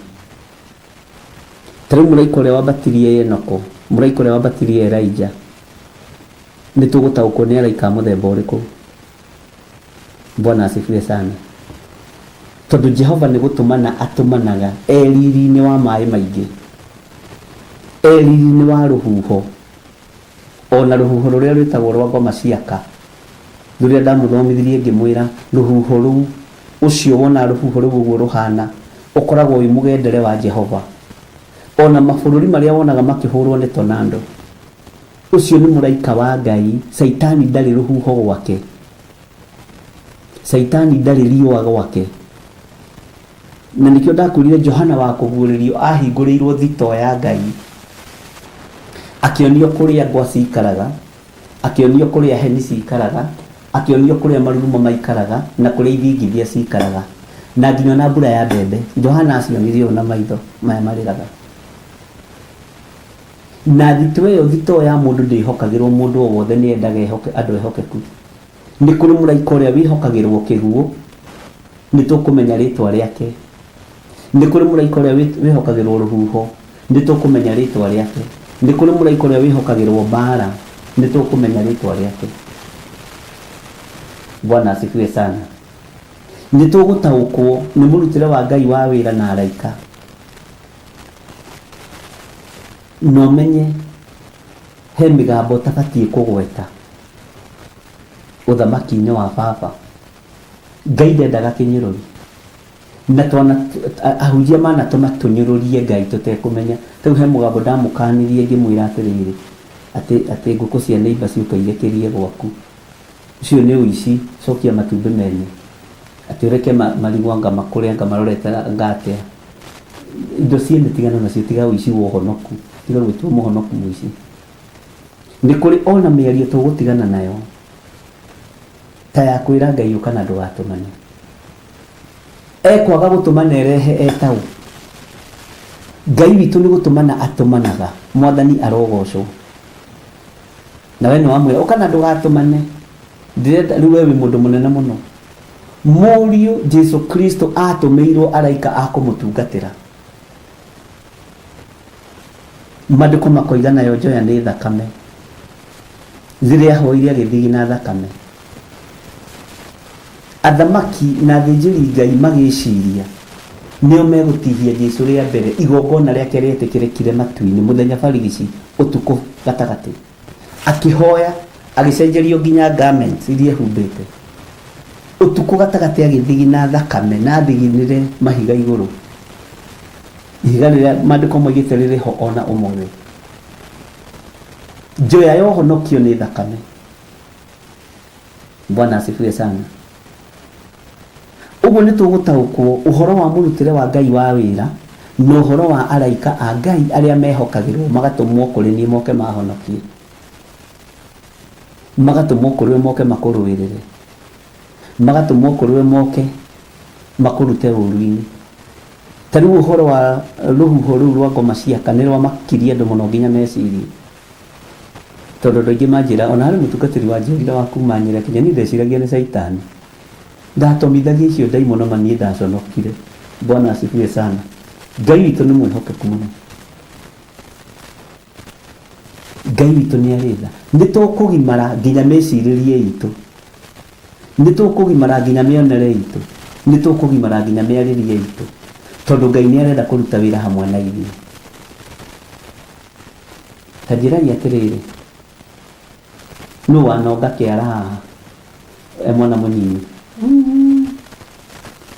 Ta rĩu mũraika ũrĩa wambatirie Enoko, mũraika ũrĩa wambatirie Elijah, nĩ tũgũtaũkwo nĩ araika a mũthemba ũrĩkũ. Bwana asifiwe sana. Tondũ Jehova nĩ gũtũmana atũmanaga e riri-inĩ wa maĩ maingĩ, e riri-inĩ wa rũhuho, ona rũhuho rũrĩa rwĩtagwo rwa ngoma ciaka, rũrĩa ndamũthomithirie ngĩmwĩra rũhuho rũu, ũcio wona rũhuho rũu ũguo rũhana, ũkoragwo wĩ mũgendere wa Jehova. Ona mabũrũri marĩa wonaga makĩhũrwo nĩ tornado, ũcio nĩ mũraika wa Ngai. Caitani ndarĩ rũhuho gwake, Caitani ndarĩ riũa gwake. Na nĩkĩo ndakwĩrire Johana wa kũguũrĩrio ahingũrĩirwo thitoo ya Ngai, akĩonio kũrĩa ngwa cikaraga, akĩonio kũrĩa heni cikaraga, akĩonio kũrĩa marurumo maikaraga, na kũrĩa ithingithia cikaraga, na nginya ona mbura ya mbembe. Johana acionirie ũũ na maitho maya marĩraga. Na thitoo ĩyo, thitoo ya mũndũ ndĩhokagĩrwo mũndũ o wothe, nĩ endaga andũ ehokeku. Nĩ kũrĩ mũraika ũrĩa wĩhokagĩrwo kĩguũ, nĩ tũkũmenya rĩtwa rĩake. Nĩ kũrĩ mũraika ũrĩa wĩhokagĩrwo rũhuho, nĩ tũkũmenya rĩtwa rĩake. Nĩ kũrĩ mũraika ũrĩa wĩhokagĩrwo mbaara, nĩ tũkũmenya rĩtwa rĩake. Bwana asifiwe sana. Nĩ tũgũtaũkwo nĩ mũrutĩre wa Ngai wa wĩra na araika. Na ũmenye he mĩgambo ũtabatiĩ kũgweta ũthamaki-inĩ wa baba. Ngai ndendaga kĩnyũrũri. Na twana ahunjia manatũma tũnyũrũrie Ngai tũtekũmenya. Rĩu he mũgambo ndamũkanirie ngĩmwĩra atĩrĩrĩ, atĩ ngũkũ cia neighbor ciũka irekerie gwaku. Ũcio nĩ ũici, cokia matumbĩ mene. Atĩ ũreke marigũ anga makũre anga marorete anga atĩa. Indo ciene tigana nacio, tiga ũici wa ũhonoku. Tiga gwĩtua mũhonoku mũici. Nĩ kũrĩ ona mĩario tũgũtigana nayo ta ya kwĩra Ngai ũka na ndũgatũmane. Ekwaga gũtũmana erehe etaũ. Ngai witũ nĩ gũtũmana atũmanaga, Mwathani arogocwo. Na we nĩ wamwĩra ũka na ndũgatũmane, ndĩrenda rĩu we wĩ mũndũ mũnene mũno. Mũriũ Jesu Kristo atũmĩirwo araika a kũmũtungatĩra. Mandĩko makoiga nayo njoya nĩ thakame. Rĩrĩa ahoire agĩthigina thakame. Athamaki na athĩnjĩri Ngai magĩciria nĩo megũtihia Jesu rĩa mbere, igongona rĩake rĩetĩkĩrĩkire matu-inĩ mũthenya barigici ũtukũ gatagatĩ. Akĩhoya, agĩcenjerio nginya garments iria ehumbĩte. Ũtukũ gatagatĩ agĩthigina thakame na athiginire mahiga igũrũ. Ihiga rĩrĩa maandĩko moigĩte rĩrĩ ho ona ũmũthĩ. Njoya ya ũhonokio nĩ thakame. Bwana asifiwe sana. Ũguo nĩ tũgũtaũkwo ũhoro wa mũrutĩre wa Ngai wa wĩra na ũhoro wa araika a Ngai arĩa mehokagĩrwo magatũmwo kũrĩ niĩ moke mahonokie, magatũmwo kũrĩ we moke makũrũĩrĩre, magatũmwo kũrĩ we moke makũrute ũũru-inĩ. Ta rĩu ũhoro wa rũhuho rũu rwa ngoma ciaka nĩ rwamakirie andũ mũno nginya meciria. Tondũ andũ aingĩ manjĩra, ona harĩ mũtungatĩri wanjĩrire wa kuma Nyĩrĩ akĩnjĩra niĩ ndeciragia nĩ caitani. Ndatomithagia icio ndaimono ma niĩ ndaconokire. Bwana asifiwe sana. Ngai witũ nĩ mwĩhokeku mũno. Ngai witũ nĩ arĩ tha. Nĩ tũkũgimara nginya mĩcirĩrie itũ. Nĩ tũkũgimara nginya mĩonere itũ. Nĩ tũkũgimara nginya mĩarĩrie itũ. Tondũ Ngai nĩ arenda kũruta wĩra hamwe na ithuĩ. Ta njĩrai atĩrĩrĩ, nũ wanonga kĩara haha e mwana mũnyinyi?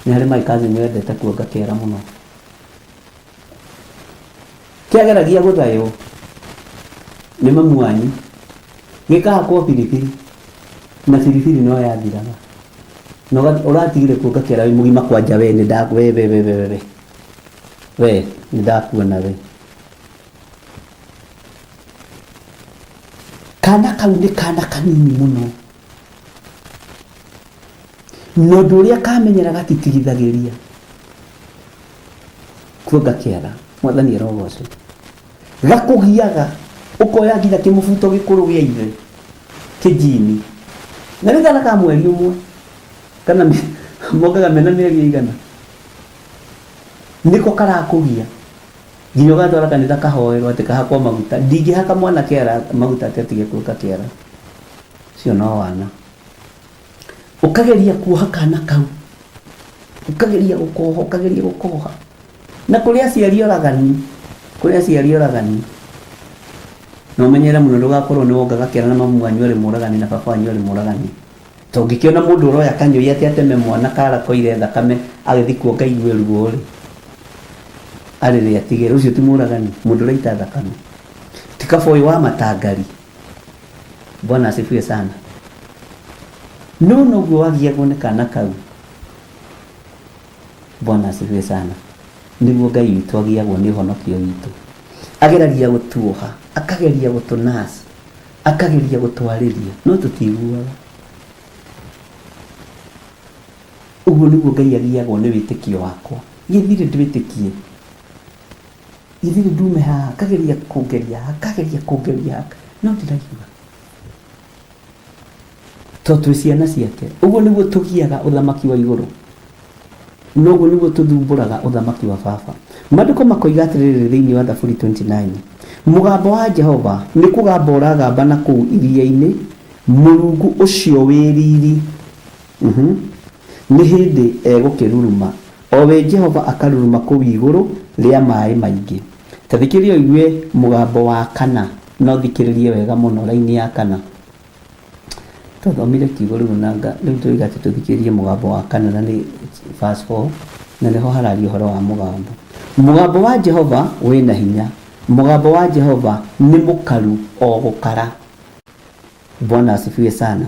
Nĩ harĩ my cousin wendete kuonga kĩara mũno. Kĩageragia gũthaywo nĩ mamu wanyu, gĩkahakwo biribiri na biribiri no yathiraga. Na ũratigire kuonga kĩara wĩ mũgima kwanja we nĩ nda we we we we we we nĩ ndakuona we. Kana kau nĩ kana kanini mũno na ũndũ ũrĩa kamenyera gatitigithagĩria kuonga kĩara. Mwathani arogocwo. Gakũgiaga ũkoya nginya kĩmũbuto gĩkũrũ gĩa ithe kĩnjini, na nĩ kana ka mweri ũmwe kana mongaga mena mĩeri ĩigana, nĩko karakũgia nginya ũgatwara kanitha kahoerwo atĩ kahakwo maguta. Ndingĩhaka mwana kĩara maguta atĩ atige kuonga kĩara, ũcio no wana. Ũkageria kuoha kana kau, ũkageria gũkoha, ũkageria gũkoha. Na kũrĩ aciari oragani, kũrĩ aciari oragani. Na ũmenyere mũno ndũgakorwo nĩ wongaga kĩara na mamu wanyu arĩ mũragani na baba wanyu arĩ mũragani. To ũngĩkĩona mũndũ ũroya kanyũi atĩ ateme mwana kara koire thakame agĩthiĩ kuonga aigue ruo rĩ, arĩre atigĩre, ũcio ti mũragani, mũndũ ũraita thakame. Ti kabũyũ wa matangari. Bwana asifiwe sana. No noguo wagiagwo nĩ kana kau. Bwana asifiwe sana. Nĩguo Ngai witũ agiagwo nĩ ũhonokio witũ. Ageragia gũtuoha, akageria gũtũnurse, akageria gũtwarĩria, no tũtiiguaga. Ũguo nĩguo Ngai agiagwo nĩ wĩtĩkio wakwa. Githirĩ ndwĩtĩkie? Githirĩ ndume haha? Akageria kũngeria haha, akageria kũngeria haha, no ndiraigua. Tondũ twĩ ciana ciake. Ũguo nĩguo tũgiaga ũthamaki wa igũrũ. Na ũguo nĩguo tũthumbũraga ũthamaki wa baba. Maandĩko makoiga atĩrĩrĩ thĩinĩ wa Thaburi 29, mũgambo wa Jehova nĩ kũgamba ũragamba na kũu iria-inĩ, Mũrungu ũcio wĩ riri nĩ hĩndĩ egũkĩruruma, o we Jehova akaruruma kũu igũrũ rĩa maĩ maingĩ. Ta thikĩrĩria ũigue mũgambo wa kana, na ũthikĩrĩrie wega mũno raini ya kana. Twathomire kiugo rĩu na rĩu tũiga atĩ tũthikĩrĩrie mũgambo wa kana na nĩ verse 4, na nĩho hararia ũhoro wa mũgambo. Mũgambo wa Jehova wĩ na hinya, mũgambo wa Jehova nĩ mũkaru o gũkara. Bwana asifiwe sana.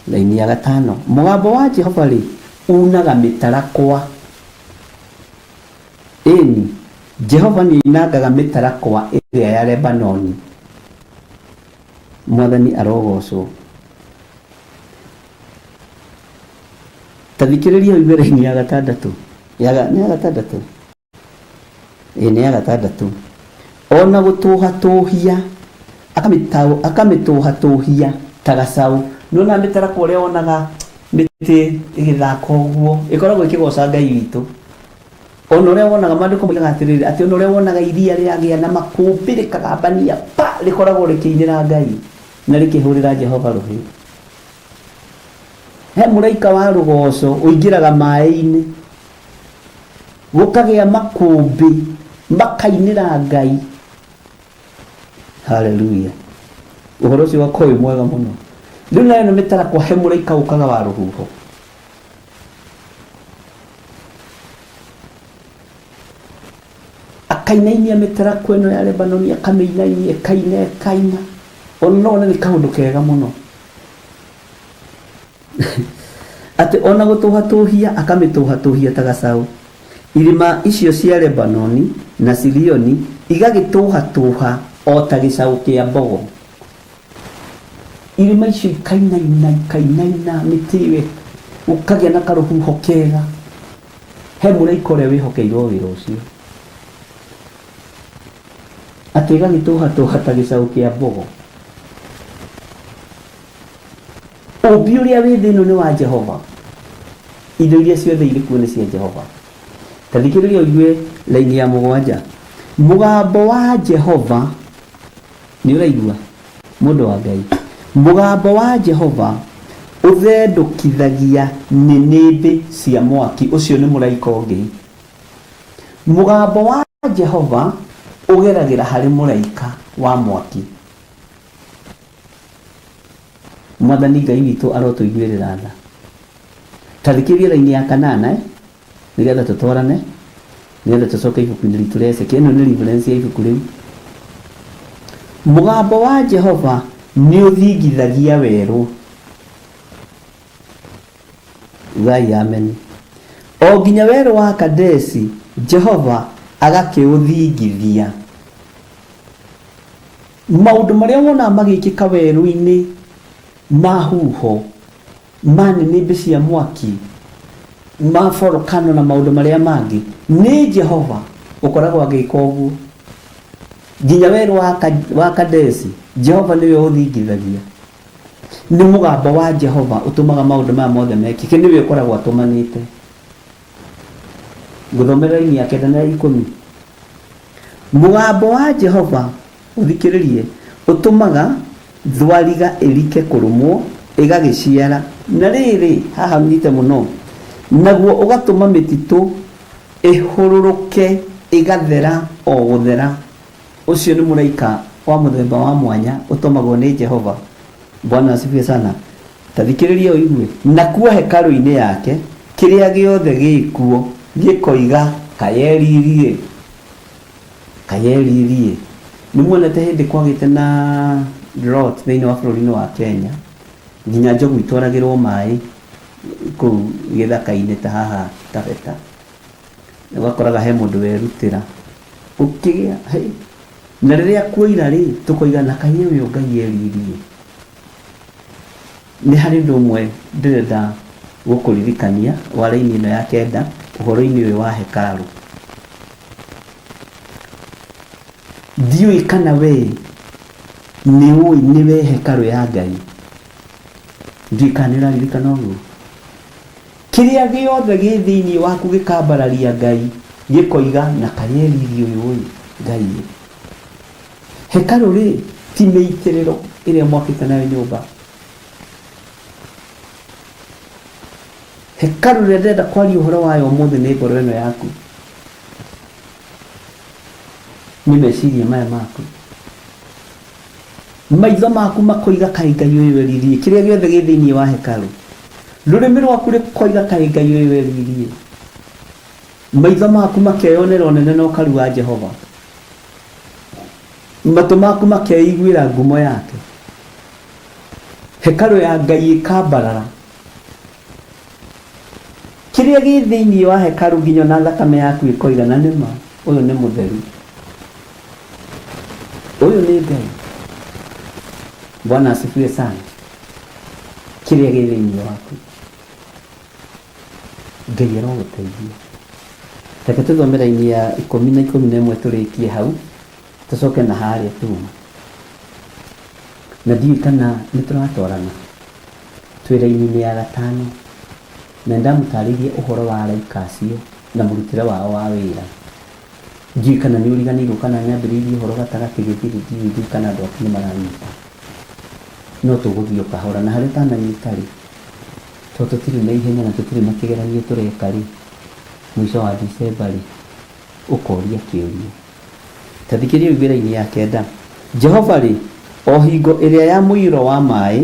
Laini ya gatano, mũgambo wa Jehova rĩ unaga mĩtarakwa. Ĩni, Jehova nĩ oinangaga mĩtarakwa ĩrĩa ya Lebanoni. Mwathani arogocwo. Ta thikĩrĩria ũigue raini ya gatandatũ. Nĩ ya gatandatũ? Ĩ nĩ ya gatandatũ. Ona gũtũhatũhia akamĩtũhatũhia ta gacaũ. Nĩwona mĩtarakwa ũrĩa wonaga mĩtĩ ĩgĩthaka ũguo ĩkoragwo ĩkĩgoca Ngai witũ. Ona ũrĩa wonaga maandĩko moigaga atĩrĩrĩ atĩ ona ũrĩa wonaga iria rĩagĩa na makũmbĩ rĩkagambania pa rĩkoragwo rĩkĩinĩra Ngai na rĩkĩhũrĩra Jehova rũhĩ. He mũraika wa rũgoco ũingĩraga maĩ-inĩ gũkagĩa makũmbĩ makainĩra Ngai. Haleluya. Ũhoro ũcio wakorwo wĩ mwega mũno. Rĩu nayo ĩno mĩtarakwa he mũraika ũkaga wa rũhuho. Akainainia mĩtarakwa ĩno ya Lebanoni, akamĩinainia ĩkaina ĩkaina. Ona no wone nĩ kaũndũ kega mũno. Atĩ ona gũtũhatũhia akamĩtũhatũhia ta gacaũ. Irĩma icio cia Lebanoni na Sirioni igagĩtũhatũha o ta gĩcaũ kĩa mbogo. Irĩma icio ikainaina ikainaina, mĩtĩ ĩyo gũkagĩa na karũhuho kega. He mũraika ũrĩa wĩhokeirwo wĩra ũcio. Atĩ ĩgagĩtũhatũha ta gĩcaũ kĩa mbogo. Ũũmbi ũrĩa wĩ thĩ ĩno nĩ wa Jehova, indo iria ciothe irĩ kuo nĩ cia Jehova. Ta thikĩrĩria ũigue raini ya mũgwanja. Mũgambo wa Jehova, nĩ ũraigua mũndũ wa Ngai? Mũgambo wa Jehova ũthendũkithagia nĩnĩmbĩ cia mwaki. Ũcio nĩ mũraika ũngĩ. Mũgambo wa Jehova ũgeragĩra harĩ mũraika wa mwaki. Mwathani Ngai witũ arotũiguĩrĩra tha. Ta thikĩrĩria raini ya kanana eh, nĩgetha tũtwarane, nĩgetha tũcoke ibuku-inĩ ritũ rĩa Ezekiel. Ĩno nĩ reference ya ibuku rĩu. Mũgambo wa Jehova nĩ ũthingithagia werũ. Ugai ameni. O nginya werũ wa Kadesi, Jehova agakĩũthingithia. Maũndũ marĩa wonaga magĩkĩka werũ-inĩ ma huho, ma nĩnĩmbĩ cia mwaki, ma volcano na maũndũ marĩa mangĩ, nĩ Jehova ũkoragwo agĩka ũguo. Nginya werũ wa Kadesi, Jehova nĩwe ũthingithagia. Nĩ mũgambo wa Jehova ũtũmaga maũndũ maya mothe mekĩke, nĩwe ũkoragwo atũmanĩte. Ngũthomera raini ya kenda na ya ikũmi. Mũgambo wa Jehova, ũthikĩrĩrie, ũtũmaga thwariga ĩrike kũrũmwo, ĩgagĩciara. Na rĩrĩ, haha ũnyite mũno, naguo ũgatũma mĩtitũ ĩhũrũrũke ĩgathera o gũthera. Ũcio nĩ mũraika wa mũthemba wa mwanya ũtũmagwo nĩ Jehova. Bwana asifiwe sana. Ta thikĩrĩria ũigue. Nakuo hekarũ-inĩ yake, kĩrĩa gĩothe gĩĩ kuo gĩkoiga, Kaĩ e riri-ĩ! Kaĩ e riri-ĩ! Nĩ muonete hĩndĩ kwagĩte na drought thĩinĩ wa bũrũri-inĩ wa Kenya, nginya njogu itwaragĩrwo maĩ kũu gĩthaka-inĩ ta haha Taveta. Ũgakoraga he mũndũ werutĩra gũkĩgĩa, hĩ! Na rĩrĩa kuoira-rĩ, tũkoiga na kaĩ ũyũ Ngai e riri-ĩ! Nĩ harĩ ũndũ ũmwe ndĩrenda gũkũririkania wa raini ĩno ya kenda ũhoro-inĩ ũyũ wa hekarũ. Ndiũĩ kana we nĩ ũĩ nĩwe hekarũ ya Ngai. Ndiũĩ kana nĩ ũraririkana ũguo. Kĩrĩa gĩothe gĩ thĩinĩ waku gĩkambararia Ngai, gĩkoiga na kaĩ e riri ũyũ ĩ, Ngai ĩ. Hekarũ-rĩ, ti mĩitĩrĩro ĩrĩa mwakĩte nayo nyũmba. Hekarũ ĩrĩa ndĩrenda kwaria ũhoro wayo ũmũthĩ nĩ ngoro ĩno yaku, nĩ meciria maya maku. Maitho maku makoiga kaĩ Ngai ũyũ e riri-ĩ, kĩrĩa gĩothe gĩ thĩinĩ wa hekarũ. Rũrĩmĩ rwaku rũkoiga kaĩ Ngai ũyũ e riri-ĩ. Maitho maku makeyonera ũnene na ũkaru wa Jehova. Matũ maku makeiguĩra ngumo yake. Hekarũ ya Ngai ĩkambarara. Kĩrĩa gĩ thĩinĩ wa hekarũ nginya na thakame yaku ĩkoiga na nĩma ũyũ nĩ mũtheru. Ũyũ nĩ Ngai. Bwana asifiwe sana. Kĩrĩa gĩ thĩinĩ waku. Ngai arogũteithia. Reke tũthome raini ya 10 na 11 tũrĩkie hau, tũcoke na harĩa tuma. Na ndiũĩ kana nĩ tũratwarana. Twĩ raini-inĩ ya 5 na nĩndamũtarĩirie ũhoro wa araika acio na mũrutĩre wao wa wĩra. Ndiũĩ kana nĩ ũriganĩirwo kana nyambĩrĩirie ũhoro gatagatĩ gĩthiri, ndiũĩ kana andũ aku nĩ maranyita. No tũgũthiĩ o kahora, na harĩa ũtananyita rĩ, tondũ tũtirĩ na ihenya na tũtirĩ na kĩgeranio tũreka rĩ, mũico wa Dicemba rĩ, ũkoria kĩũria. Ta thikĩrĩria ũigue raini ya 9. Jehova rĩ, o hingo ĩrĩa ya mũiyũro wa maĩ,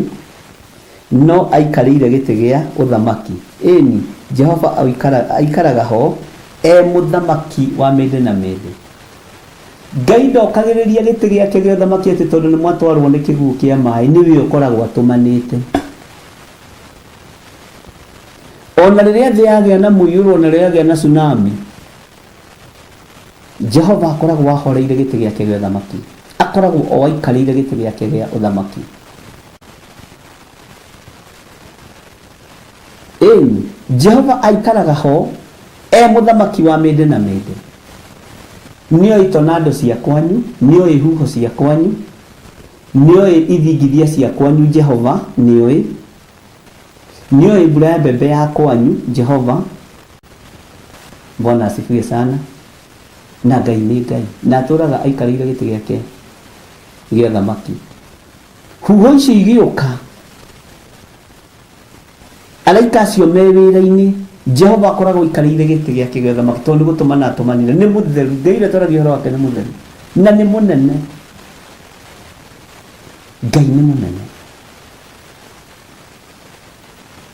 no aikarĩire gĩtĩ gĩa ũthamaki. Ĩni, Jehova aikaraga ho e mũthamaki wa mĩndĩ na mĩndĩ. Ngai ndokagĩrĩria gĩtĩ gĩake gĩa ũthamaki atĩ tondũ nĩ mwatwarwo nĩ kĩguũ kĩa maĩ, nĩwe ũkoragwo atũmanĩte. Ona rĩrĩa thĩ yagĩa na mũiyũro, ona rĩrĩa yagĩa na tsunami, Jehova akoragwo ahoreire gĩtĩ gĩake gĩa ũthamaki. Akoragwo o aikarĩire gĩtĩ gĩake gĩa ũthamaki. Ĩni, Jehova aikaraga ho e mũthamaki wa mĩndĩ na mĩndĩ. Nĩoĩ tornado cia kwanyu, nĩoĩ huho cia kwanyu, nĩoĩ ithingithia cia kwanyu, Jehova nĩoĩ. Nĩoĩ mbura ya mbembe ya kwanyu, Jehova. Bwana asifiwe sana. Na Ngai nĩ Ngai, na atũraga aikarĩire gĩtĩ gĩake gĩa thamaki. Huho icio igĩũka, araika acio me wĩra-inĩ, Jehova akoragwo aikarĩire gĩtĩ gĩake gĩa thamaki, tondũ nĩ gũtũmana atũmanire. Nĩ mũtheru, Ngai ũrĩa twaragia ũhoro wake nĩ mũtheru na nĩ mũnene. Ngai nĩ mũnene.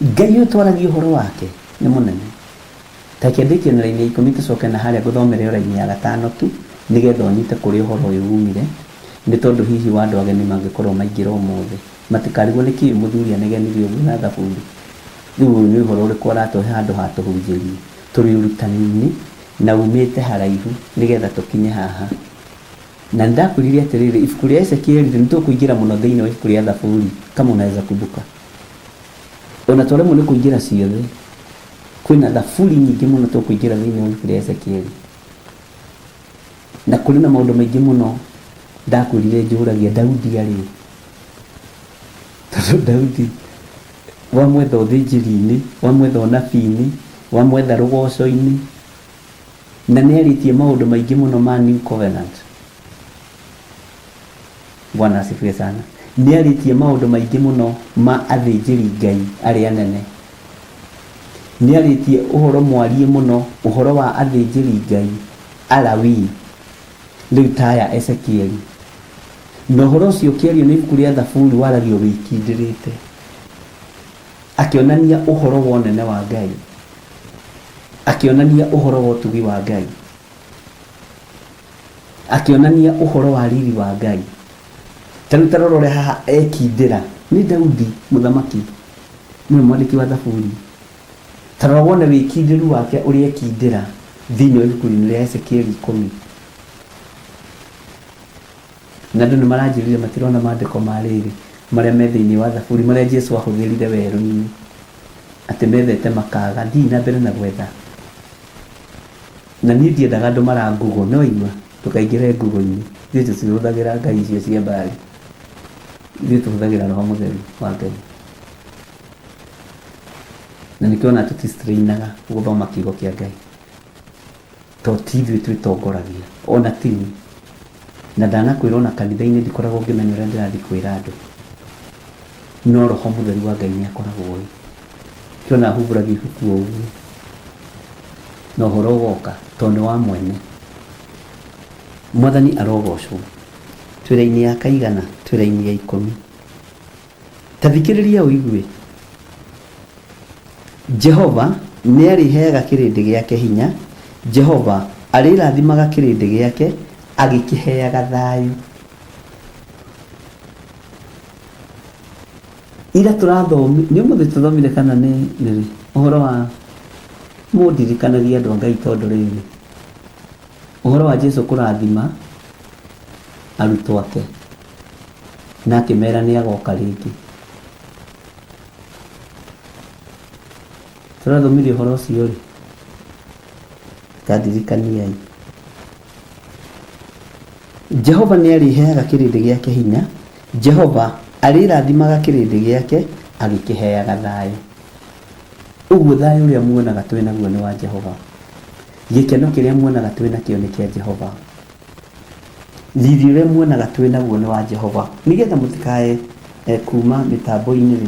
Ngai ũyũ twaragia ũhoro wake nĩ mũnene. Ta reke ndĩkie na raini ya 10 tũcoke na harĩa ngũthomere o raini ya 5 tu, nĩgetha ũnyite kũrĩa ũhoro ũyũ umire, nĩ tondũ hihi wa andũ ageni mangĩkorwo maingĩra ũmũthĩ, matikarigwo nĩ kĩĩ mũthuri anegenire ũguo na thaburi. Rĩu ũyũ nĩ ũhoro ũrĩkũ aratũhe handũ ha tũhunjĩrie? Tũrĩ ũrutani-inĩ na umĩte haraihu nĩgetha tũkinye haha. Na nĩndakwĩrire atĩrĩrĩ, ibuku rĩa Ezekieli nĩ tũkũingĩra mũno thĩinĩ wa ibuku rĩa Thaburi, kama unaweza kumbuka. Ona twaremwo nĩ kũingĩra ciothe, kwĩna thaburi nyingĩ mũno tũkũingĩra thĩinĩ wa ibuku rĩa Ezekieli. Na kũrĩ na maũndũ maingĩ mũno ndakwĩrire njũragia Daudi arĩ ũ. Tondũ Daudi wamwetha ũthĩnjĩri-inĩ, wamwetha ũnabii-inĩ, wamwetha rũgoco-inĩ, na nĩ arĩtie maũndũ maingĩ mũno ma New Covenant. Bwana asifiwe sana. Nĩ arĩtie maũndũ maingĩ mũno ma athĩnjĩri Ngai arĩa anene. Nĩ arĩtie ũhoro mwariĩ mũno, ũhoro wa athĩnjĩri Ngai Alawii, rĩu taya Ezekieli. Na ũhoro ũcio ũkĩario nĩ ibuku rĩa Thaburi waragio wĩkindĩrĩte, akĩonania ũhoro wa ũnene wa Ngai, akĩonania ũhoro wa ũtugi wa Ngai, akĩonania ũhoro wa riri wa Ngai. Ta rĩu ta rora ũrĩa haha ekindĩra, nĩ Daudi mũthamaki, nĩwe mwandĩki wa Thaburi. Ta rora wone wĩkindĩru wake ũrĩa ekindĩra thĩinĩ wa ibuku-inĩ rĩa Ezekieli 10. Na andũ nĩ maranjĩrire matirona maandĩko ma rĩrĩ marĩa me thĩinĩ wa Thaburi, marĩa Jesu ahũthĩrire werũ-inĩ, atĩ methete makaga. Thiĩ na mbere na gwetha. Na niĩ ndiendaga andũ mara Google, no igua ndũkaingĩre Google-inĩ. Ithuĩ tũtihũthagĩra ngai icio cia mbari, ithuĩ tũhũthagĩra Roho Mũtheru wa Ngai. Na nĩkĩo ona tũtistrainaga gũthoma kiugo kĩa Ngai, tondũ ti ithuĩ twĩtongoragia, ona ti niĩ. Na ndanakwĩra ona kanitha-inĩ ndikoragwo ngĩmenya ũrĩa ndĩrathiĩ kwĩra andũ, no Roho Mũtheru wa Ngai nĩ akoragwo ĩ. Nĩkĩo ona humbũragia ibuku o ũguo, na ũhoro ũgoka, tondũ nĩ wa mwene. Mwathani arogocwo. Twĩ raini ya kaigana? Twĩ raini ya 10. Ta thikĩrĩria ũigue. Jehova nĩ arĩheaga kĩrĩndĩ gĩake hinya, Jehova arĩrathimaga kĩrĩndĩ gĩake agĩkĩheaga thayũ. Ira tũrathomi, nĩ ũmũthĩ tũthomire kana nĩ rĩ, ũhoro wa mũndirikanagia andũ a Ngai tondũ rĩrĩ, ũhoro wa Jesu kũrathima arutwo ake na akĩmera nĩ agoka rĩngĩ. Tũrathomire ũhoro ũcio rĩ? Ta ndirikaniai. Jehova nĩ arĩheaga kĩrĩndĩ gĩake hinya, Jehova arĩrathimaga kĩrĩndĩ gĩake agĩkĩheaga thayũ. Ũguo thayũ ũrĩa muonaga twĩ naguo nĩ wa Jehova. Gĩkeno kĩrĩa muonaga twĩ nakĩo nĩ kĩa Jehova. Riri ũrĩa muonaga twĩ naguo nĩ wa Jehova. Nĩgetha mũtikae kuma mĩtambo-inĩ rĩ,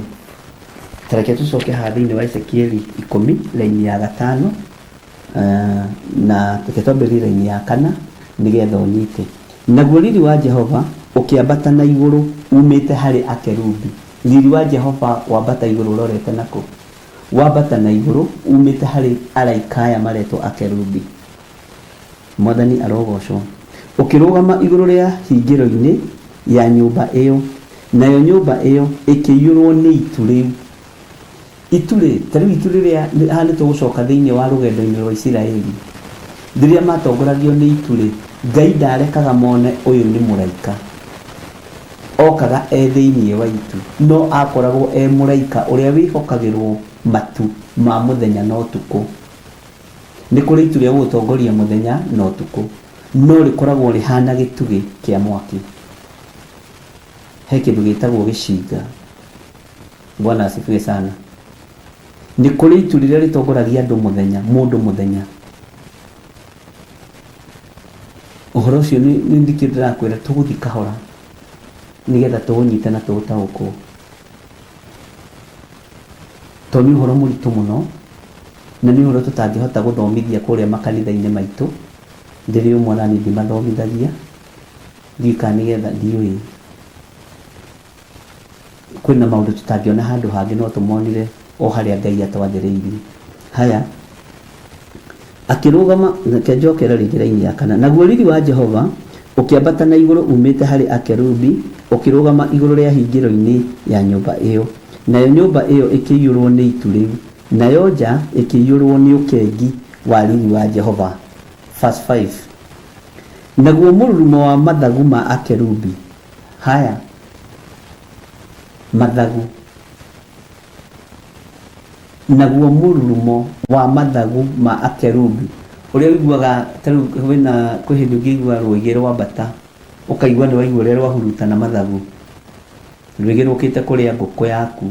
ta reke tũcoke haha thĩinĩ wa Ezekieli ikũmi raini ya gatano na reke twambĩrĩrie raini ya kana nĩgetha ũnyite. Naguo riri wa Jehova ũkĩambata na igũrũ umĩte harĩ akerubi. Riri wa Jehova wambata igũrũ ũrorete nakũ? Wambata na igũrũ umĩte harĩ araika aya maretwo akerubi. Mwathani arogocwo. Ũkĩrũgama igũrũ rĩa hingĩro-inĩ ya nyũmba ĩyo, nayo nyũmba ĩyo ĩkĩiyũrwo nĩ itu rĩu. Itu rĩ, ta rĩu itu rĩrĩa, haha nĩ tũgũcoka thĩinĩ wa rũgendo-inĩ rwa Isiraeli. Rĩrĩa matongoragio nĩ itu rĩ, Ngai ndarekaga mone ũyũ nĩ mũraika. Okaga e thĩinĩ wa itu, no akoragwo e mũraika ũrĩa wĩhokagĩrwo matu ma mũthenya na ũtukũ. Nĩ kũrĩ itu rĩa gũgũtongoria mũthenya na ũtukũ, no rĩkoragwo rĩhana gĩtugĩ kĩa mwaki. He kĩndũ gĩtagwo gĩcinga. Bwana asifiwe sana. Nĩ kũrĩ itu rĩrĩa rĩtongoragia andũ mũthenya, mũndũ mũthenya. Ũhoro ũcio nĩ nĩkĩo ndĩrakwĩra tũgũthiĩ kahora nĩgetha tũũnyite na tũũtaũkwo. Tondũ nĩ ũhoro mũritũ mũno na nĩ ũhoro tũtangĩhota gũthomithia kũrĩa makanitha-inĩ maitũ. Ndĩrĩ ũmwe ona niĩ ndimathomithagia, ndiũĩ kana nĩgetha ndiũĩ. Kwĩna maũndũ tũtangĩona handũ hangĩ no tũmonire o harĩa Ngai atwathĩrĩirie. Haya, akĩrũgama, reke njokere rĩngĩ raini ya kana. Naguo riri wa Jehova ũkĩambata na igũrũ uumĩte harĩ akerubi, ũkĩrũgama igũrũ rĩa hingĩro-inĩ ya nyũmba ĩyo. Nayo nyũmba ĩyo ĩkĩiyũrwo nĩ itu rĩu, nayo nja ĩkĩiyũrwo nĩ ũkengi wa riri wa Jehova. Verse 5. Naguo mũrurumo wa mathagu ma akerubi, haya, mathagu, naguo mũrurumo wa mathagu ma akerubi, ũrĩa ũiguaga ta rĩu kwĩna kwĩ hĩndĩ ũngĩigua rwĩgĩ rwambata, ũkaigua nĩ waigua ũrĩa rwahurutana mathagu, rwĩgĩ rũkĩte kũrĩa ngũkũ yaku,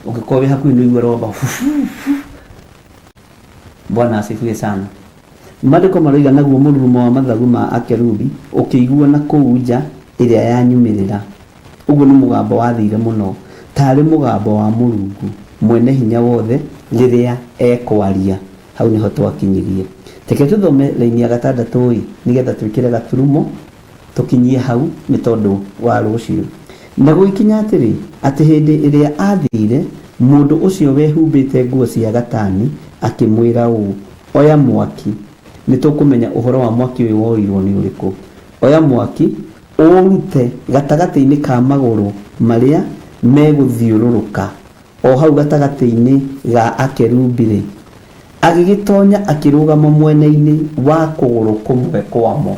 ũngĩkorwo wĩ hakuhĩ nĩ ũigua rwamba Bwana asifiwe sana. Maandĩko maroiga naguo mũrurumo wa mathagu ma akerubi ũkĩiguo na kũu nja ĩrĩa ya nyumĩrĩra. Ũguo nĩ mũgambo wathire mũno, taarĩ mũgambo wa Mũrungu Mwene-Hinya-Wothe rĩrĩa ekwaria. Hau nĩho twakinyirie. Reke tũthome raini ya gatandatũ-ĩ, nĩgetha twĩkĩre gaturumo tũkinyie hau nĩ tondũ wa rũciũ. Na gũgĩkinya atĩrĩ, atĩ hĩndĩ ĩrĩa aathiire, mũndũ ũcio wehumbĩte nguo cia gatani akĩmwĩra ũũ, Oya mwaki. Nĩ tũkũmenya ũhoro wa mwaki ũyũ woirũo nĩ ũrĩkũ. Oya mwaki, ũũrute gatagatĩ-inĩ ka magũrũ marĩa megũthiũrũrũka, o hau gatagatĩ-inĩ ga akerubi-rĩ. Agĩgĩtonya akĩrũgama mwena-inĩ wa kũgũrũ kũmwe kwamo.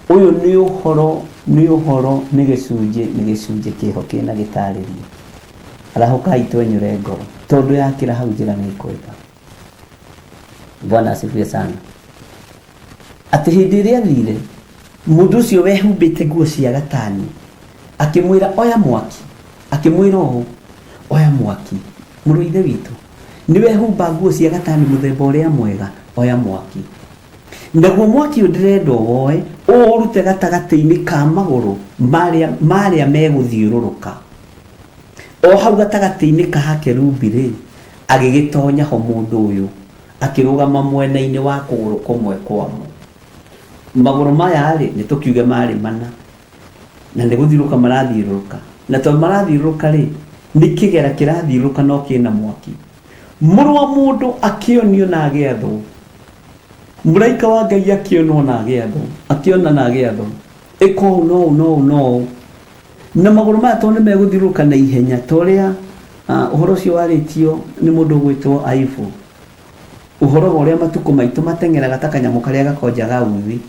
Ũyũ nĩ ũhoro, nĩ ũhoro, nĩ gĩcunjĩ, nĩ gĩcunjĩ kĩho kĩna gĩtarĩrio. Arahũkai twenyũre ngoro, tondũ yakĩra hau njĩra nĩ ĩkwenda. Bwana asifiwe sana. Atĩ hĩndĩ ĩrĩa athire, mũndũ ũcio wehumbĩte nguo cia gatani akĩmwĩra oya mwaki, akĩmwĩra ũũ, oya mwaki, mũrũ wa ithe witũ, nĩ wehumba nguo cia gatani mũthemba ũrĩa mwega, oya mwaki. Naguo mwaki ũyũ ndĩrenda ũwoe, ũũrute gatagatĩ-inĩ ka magũrũ marĩa marĩa megũthiũrũrũka. O hau gatagatĩ-inĩ ka akerubi-rĩ, agĩgĩtonya ho mũndũ ũyũ, akĩrũgama mwena-inĩ wa kũgũrũ kũmwe kwamo. Magũrũ maya-rĩ, nĩ tũkiuge marĩ mana, na nĩ gũthiũrũrũka marathiũrũrũka. Na tondũ marathiũrũrũka-rĩ, nĩ kĩgera kĩrathiũrũrũka no kĩna mwaki. Mũrũ wa mũndũ akĩonio na agĩathwo. Mũraika wa Ngai akĩonwo na agĩathwo, akĩona na agĩathwo. Ĩka ũũ na ũũ na ũũ na ũũ. Na magũrũ maya tondũ nĩ megũthiũrũrũka na ihenya ta ũrĩa ũhoro ũcio warĩtio nĩ mũndũ ũgwĩtwo Ayubu, ũhoro wa ũrĩa matukũ maitũ mateng'eraga ta kanyamũ karĩa gakonjaga uthi.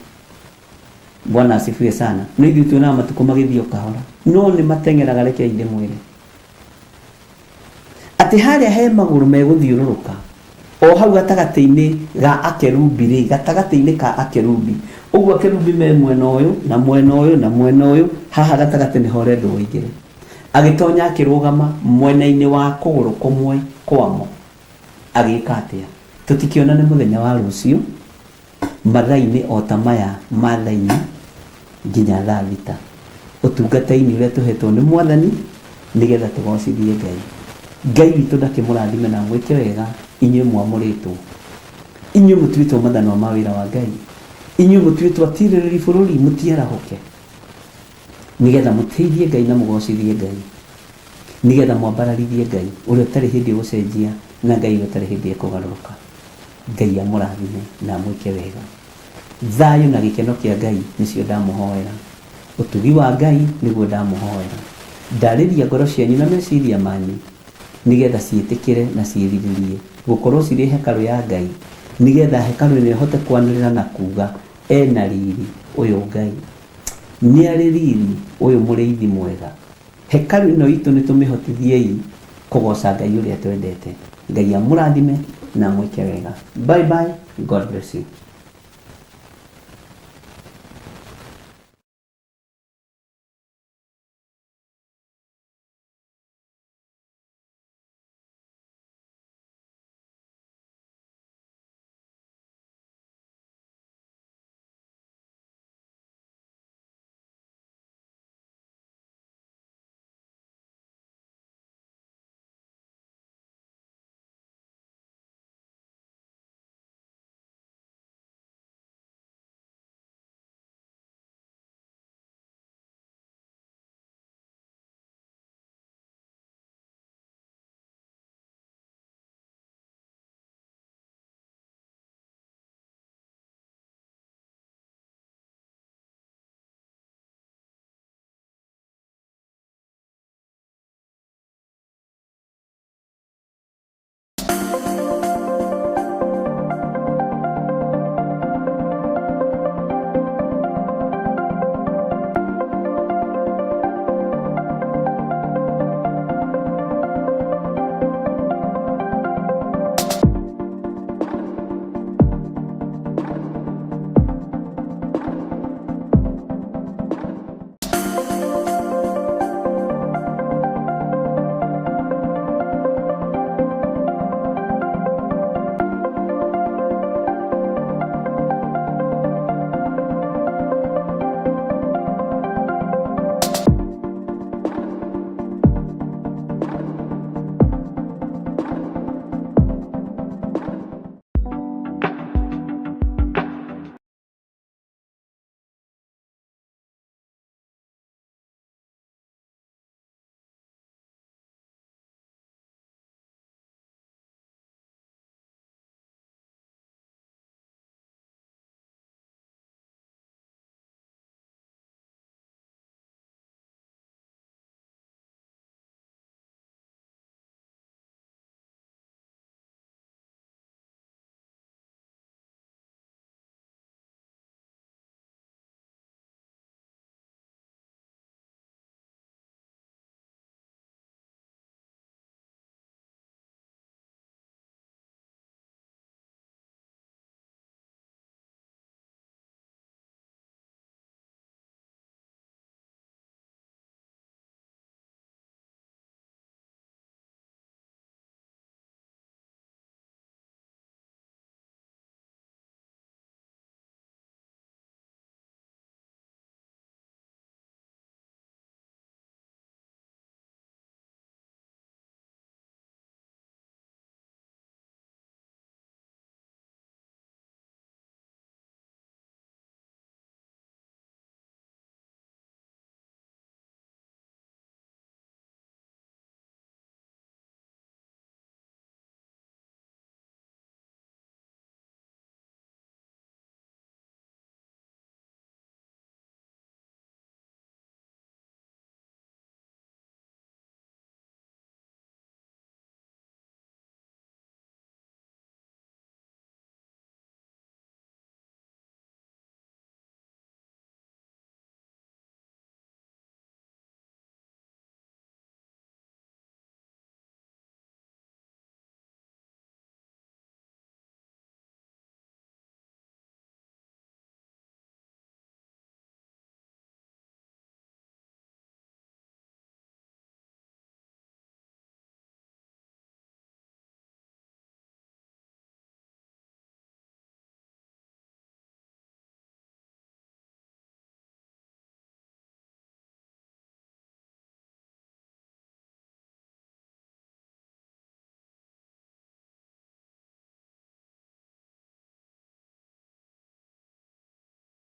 Bwana asifiwe sana. No ithuĩ tuonaga matukũ magĩthiĩ o kahora, no nĩ mateng'eraga, rekei ndĩmwĩre. Atĩ harĩa he magũrũ megũthiũrũrũka, O hau gatagatĩ-inĩ ga akerubi rĩ, gatagatĩ-inĩ ka akerubi, ũguo akerubi me mwena ũyũ na mwena ũyũ na mwena ũyũ, haha gatagatĩ nĩho ũrendwo ũingĩre. Agĩtonya akĩrũgama mwena-inĩ wa kũgũrũ kũmwe kwamo. Agĩka atĩa? Tũtikĩonane mũthenya wa rũciũ mathaa-inĩ o ta maya ma thaa inya nginya thaa thita, ũtungata-inĩ ũrĩa tũhetwo nĩ Mwathani nĩgetha tũgocithie Ngai. Ngai witũ ndakĩmũrathime na amwĩke wega inyuĩ mwamũrĩtwo, inyuĩ mũtuĩtwo mathanwa ma wĩra wa Ngai, inyuĩ mũtuĩtwo atirĩrĩri bũrũri, mũtiarahũke nĩgetha mũteithie Ngai na mũgocithie Ngai, nĩgetha mwambararithie Ngai ũrĩa ũtarĩ hĩndĩ ũgũcenjia na Ngai ũrĩa ũtarĩ hĩndĩ ekũgarũrũka. Ngai amũrathime na amwĩke wega. Thayũ na gĩkeno kĩa Ngai nĩcio ndamũhoera. Ũtugi wa Ngai nĩguo ndamũhoera. Ndarĩria ngoro cianyu na meciria manyu nĩgetha ciĩtĩkĩre na ciĩrirĩrie gũkorwo cirĩ hekarũ ya Ngai, nĩgetha hekarũ ĩno ĩhote kwanĩrĩra na kuuga, Ena riri ũyũ Ngai. Nĩarĩ riri ũyũ mũrĩithi mwega. Hekarũ ĩno itũ nĩtũmĩhotithiei kũgoca Ngai ũrĩa twendete. Ngai amũrathime na amwĩke wega. Bye bye, God bless you.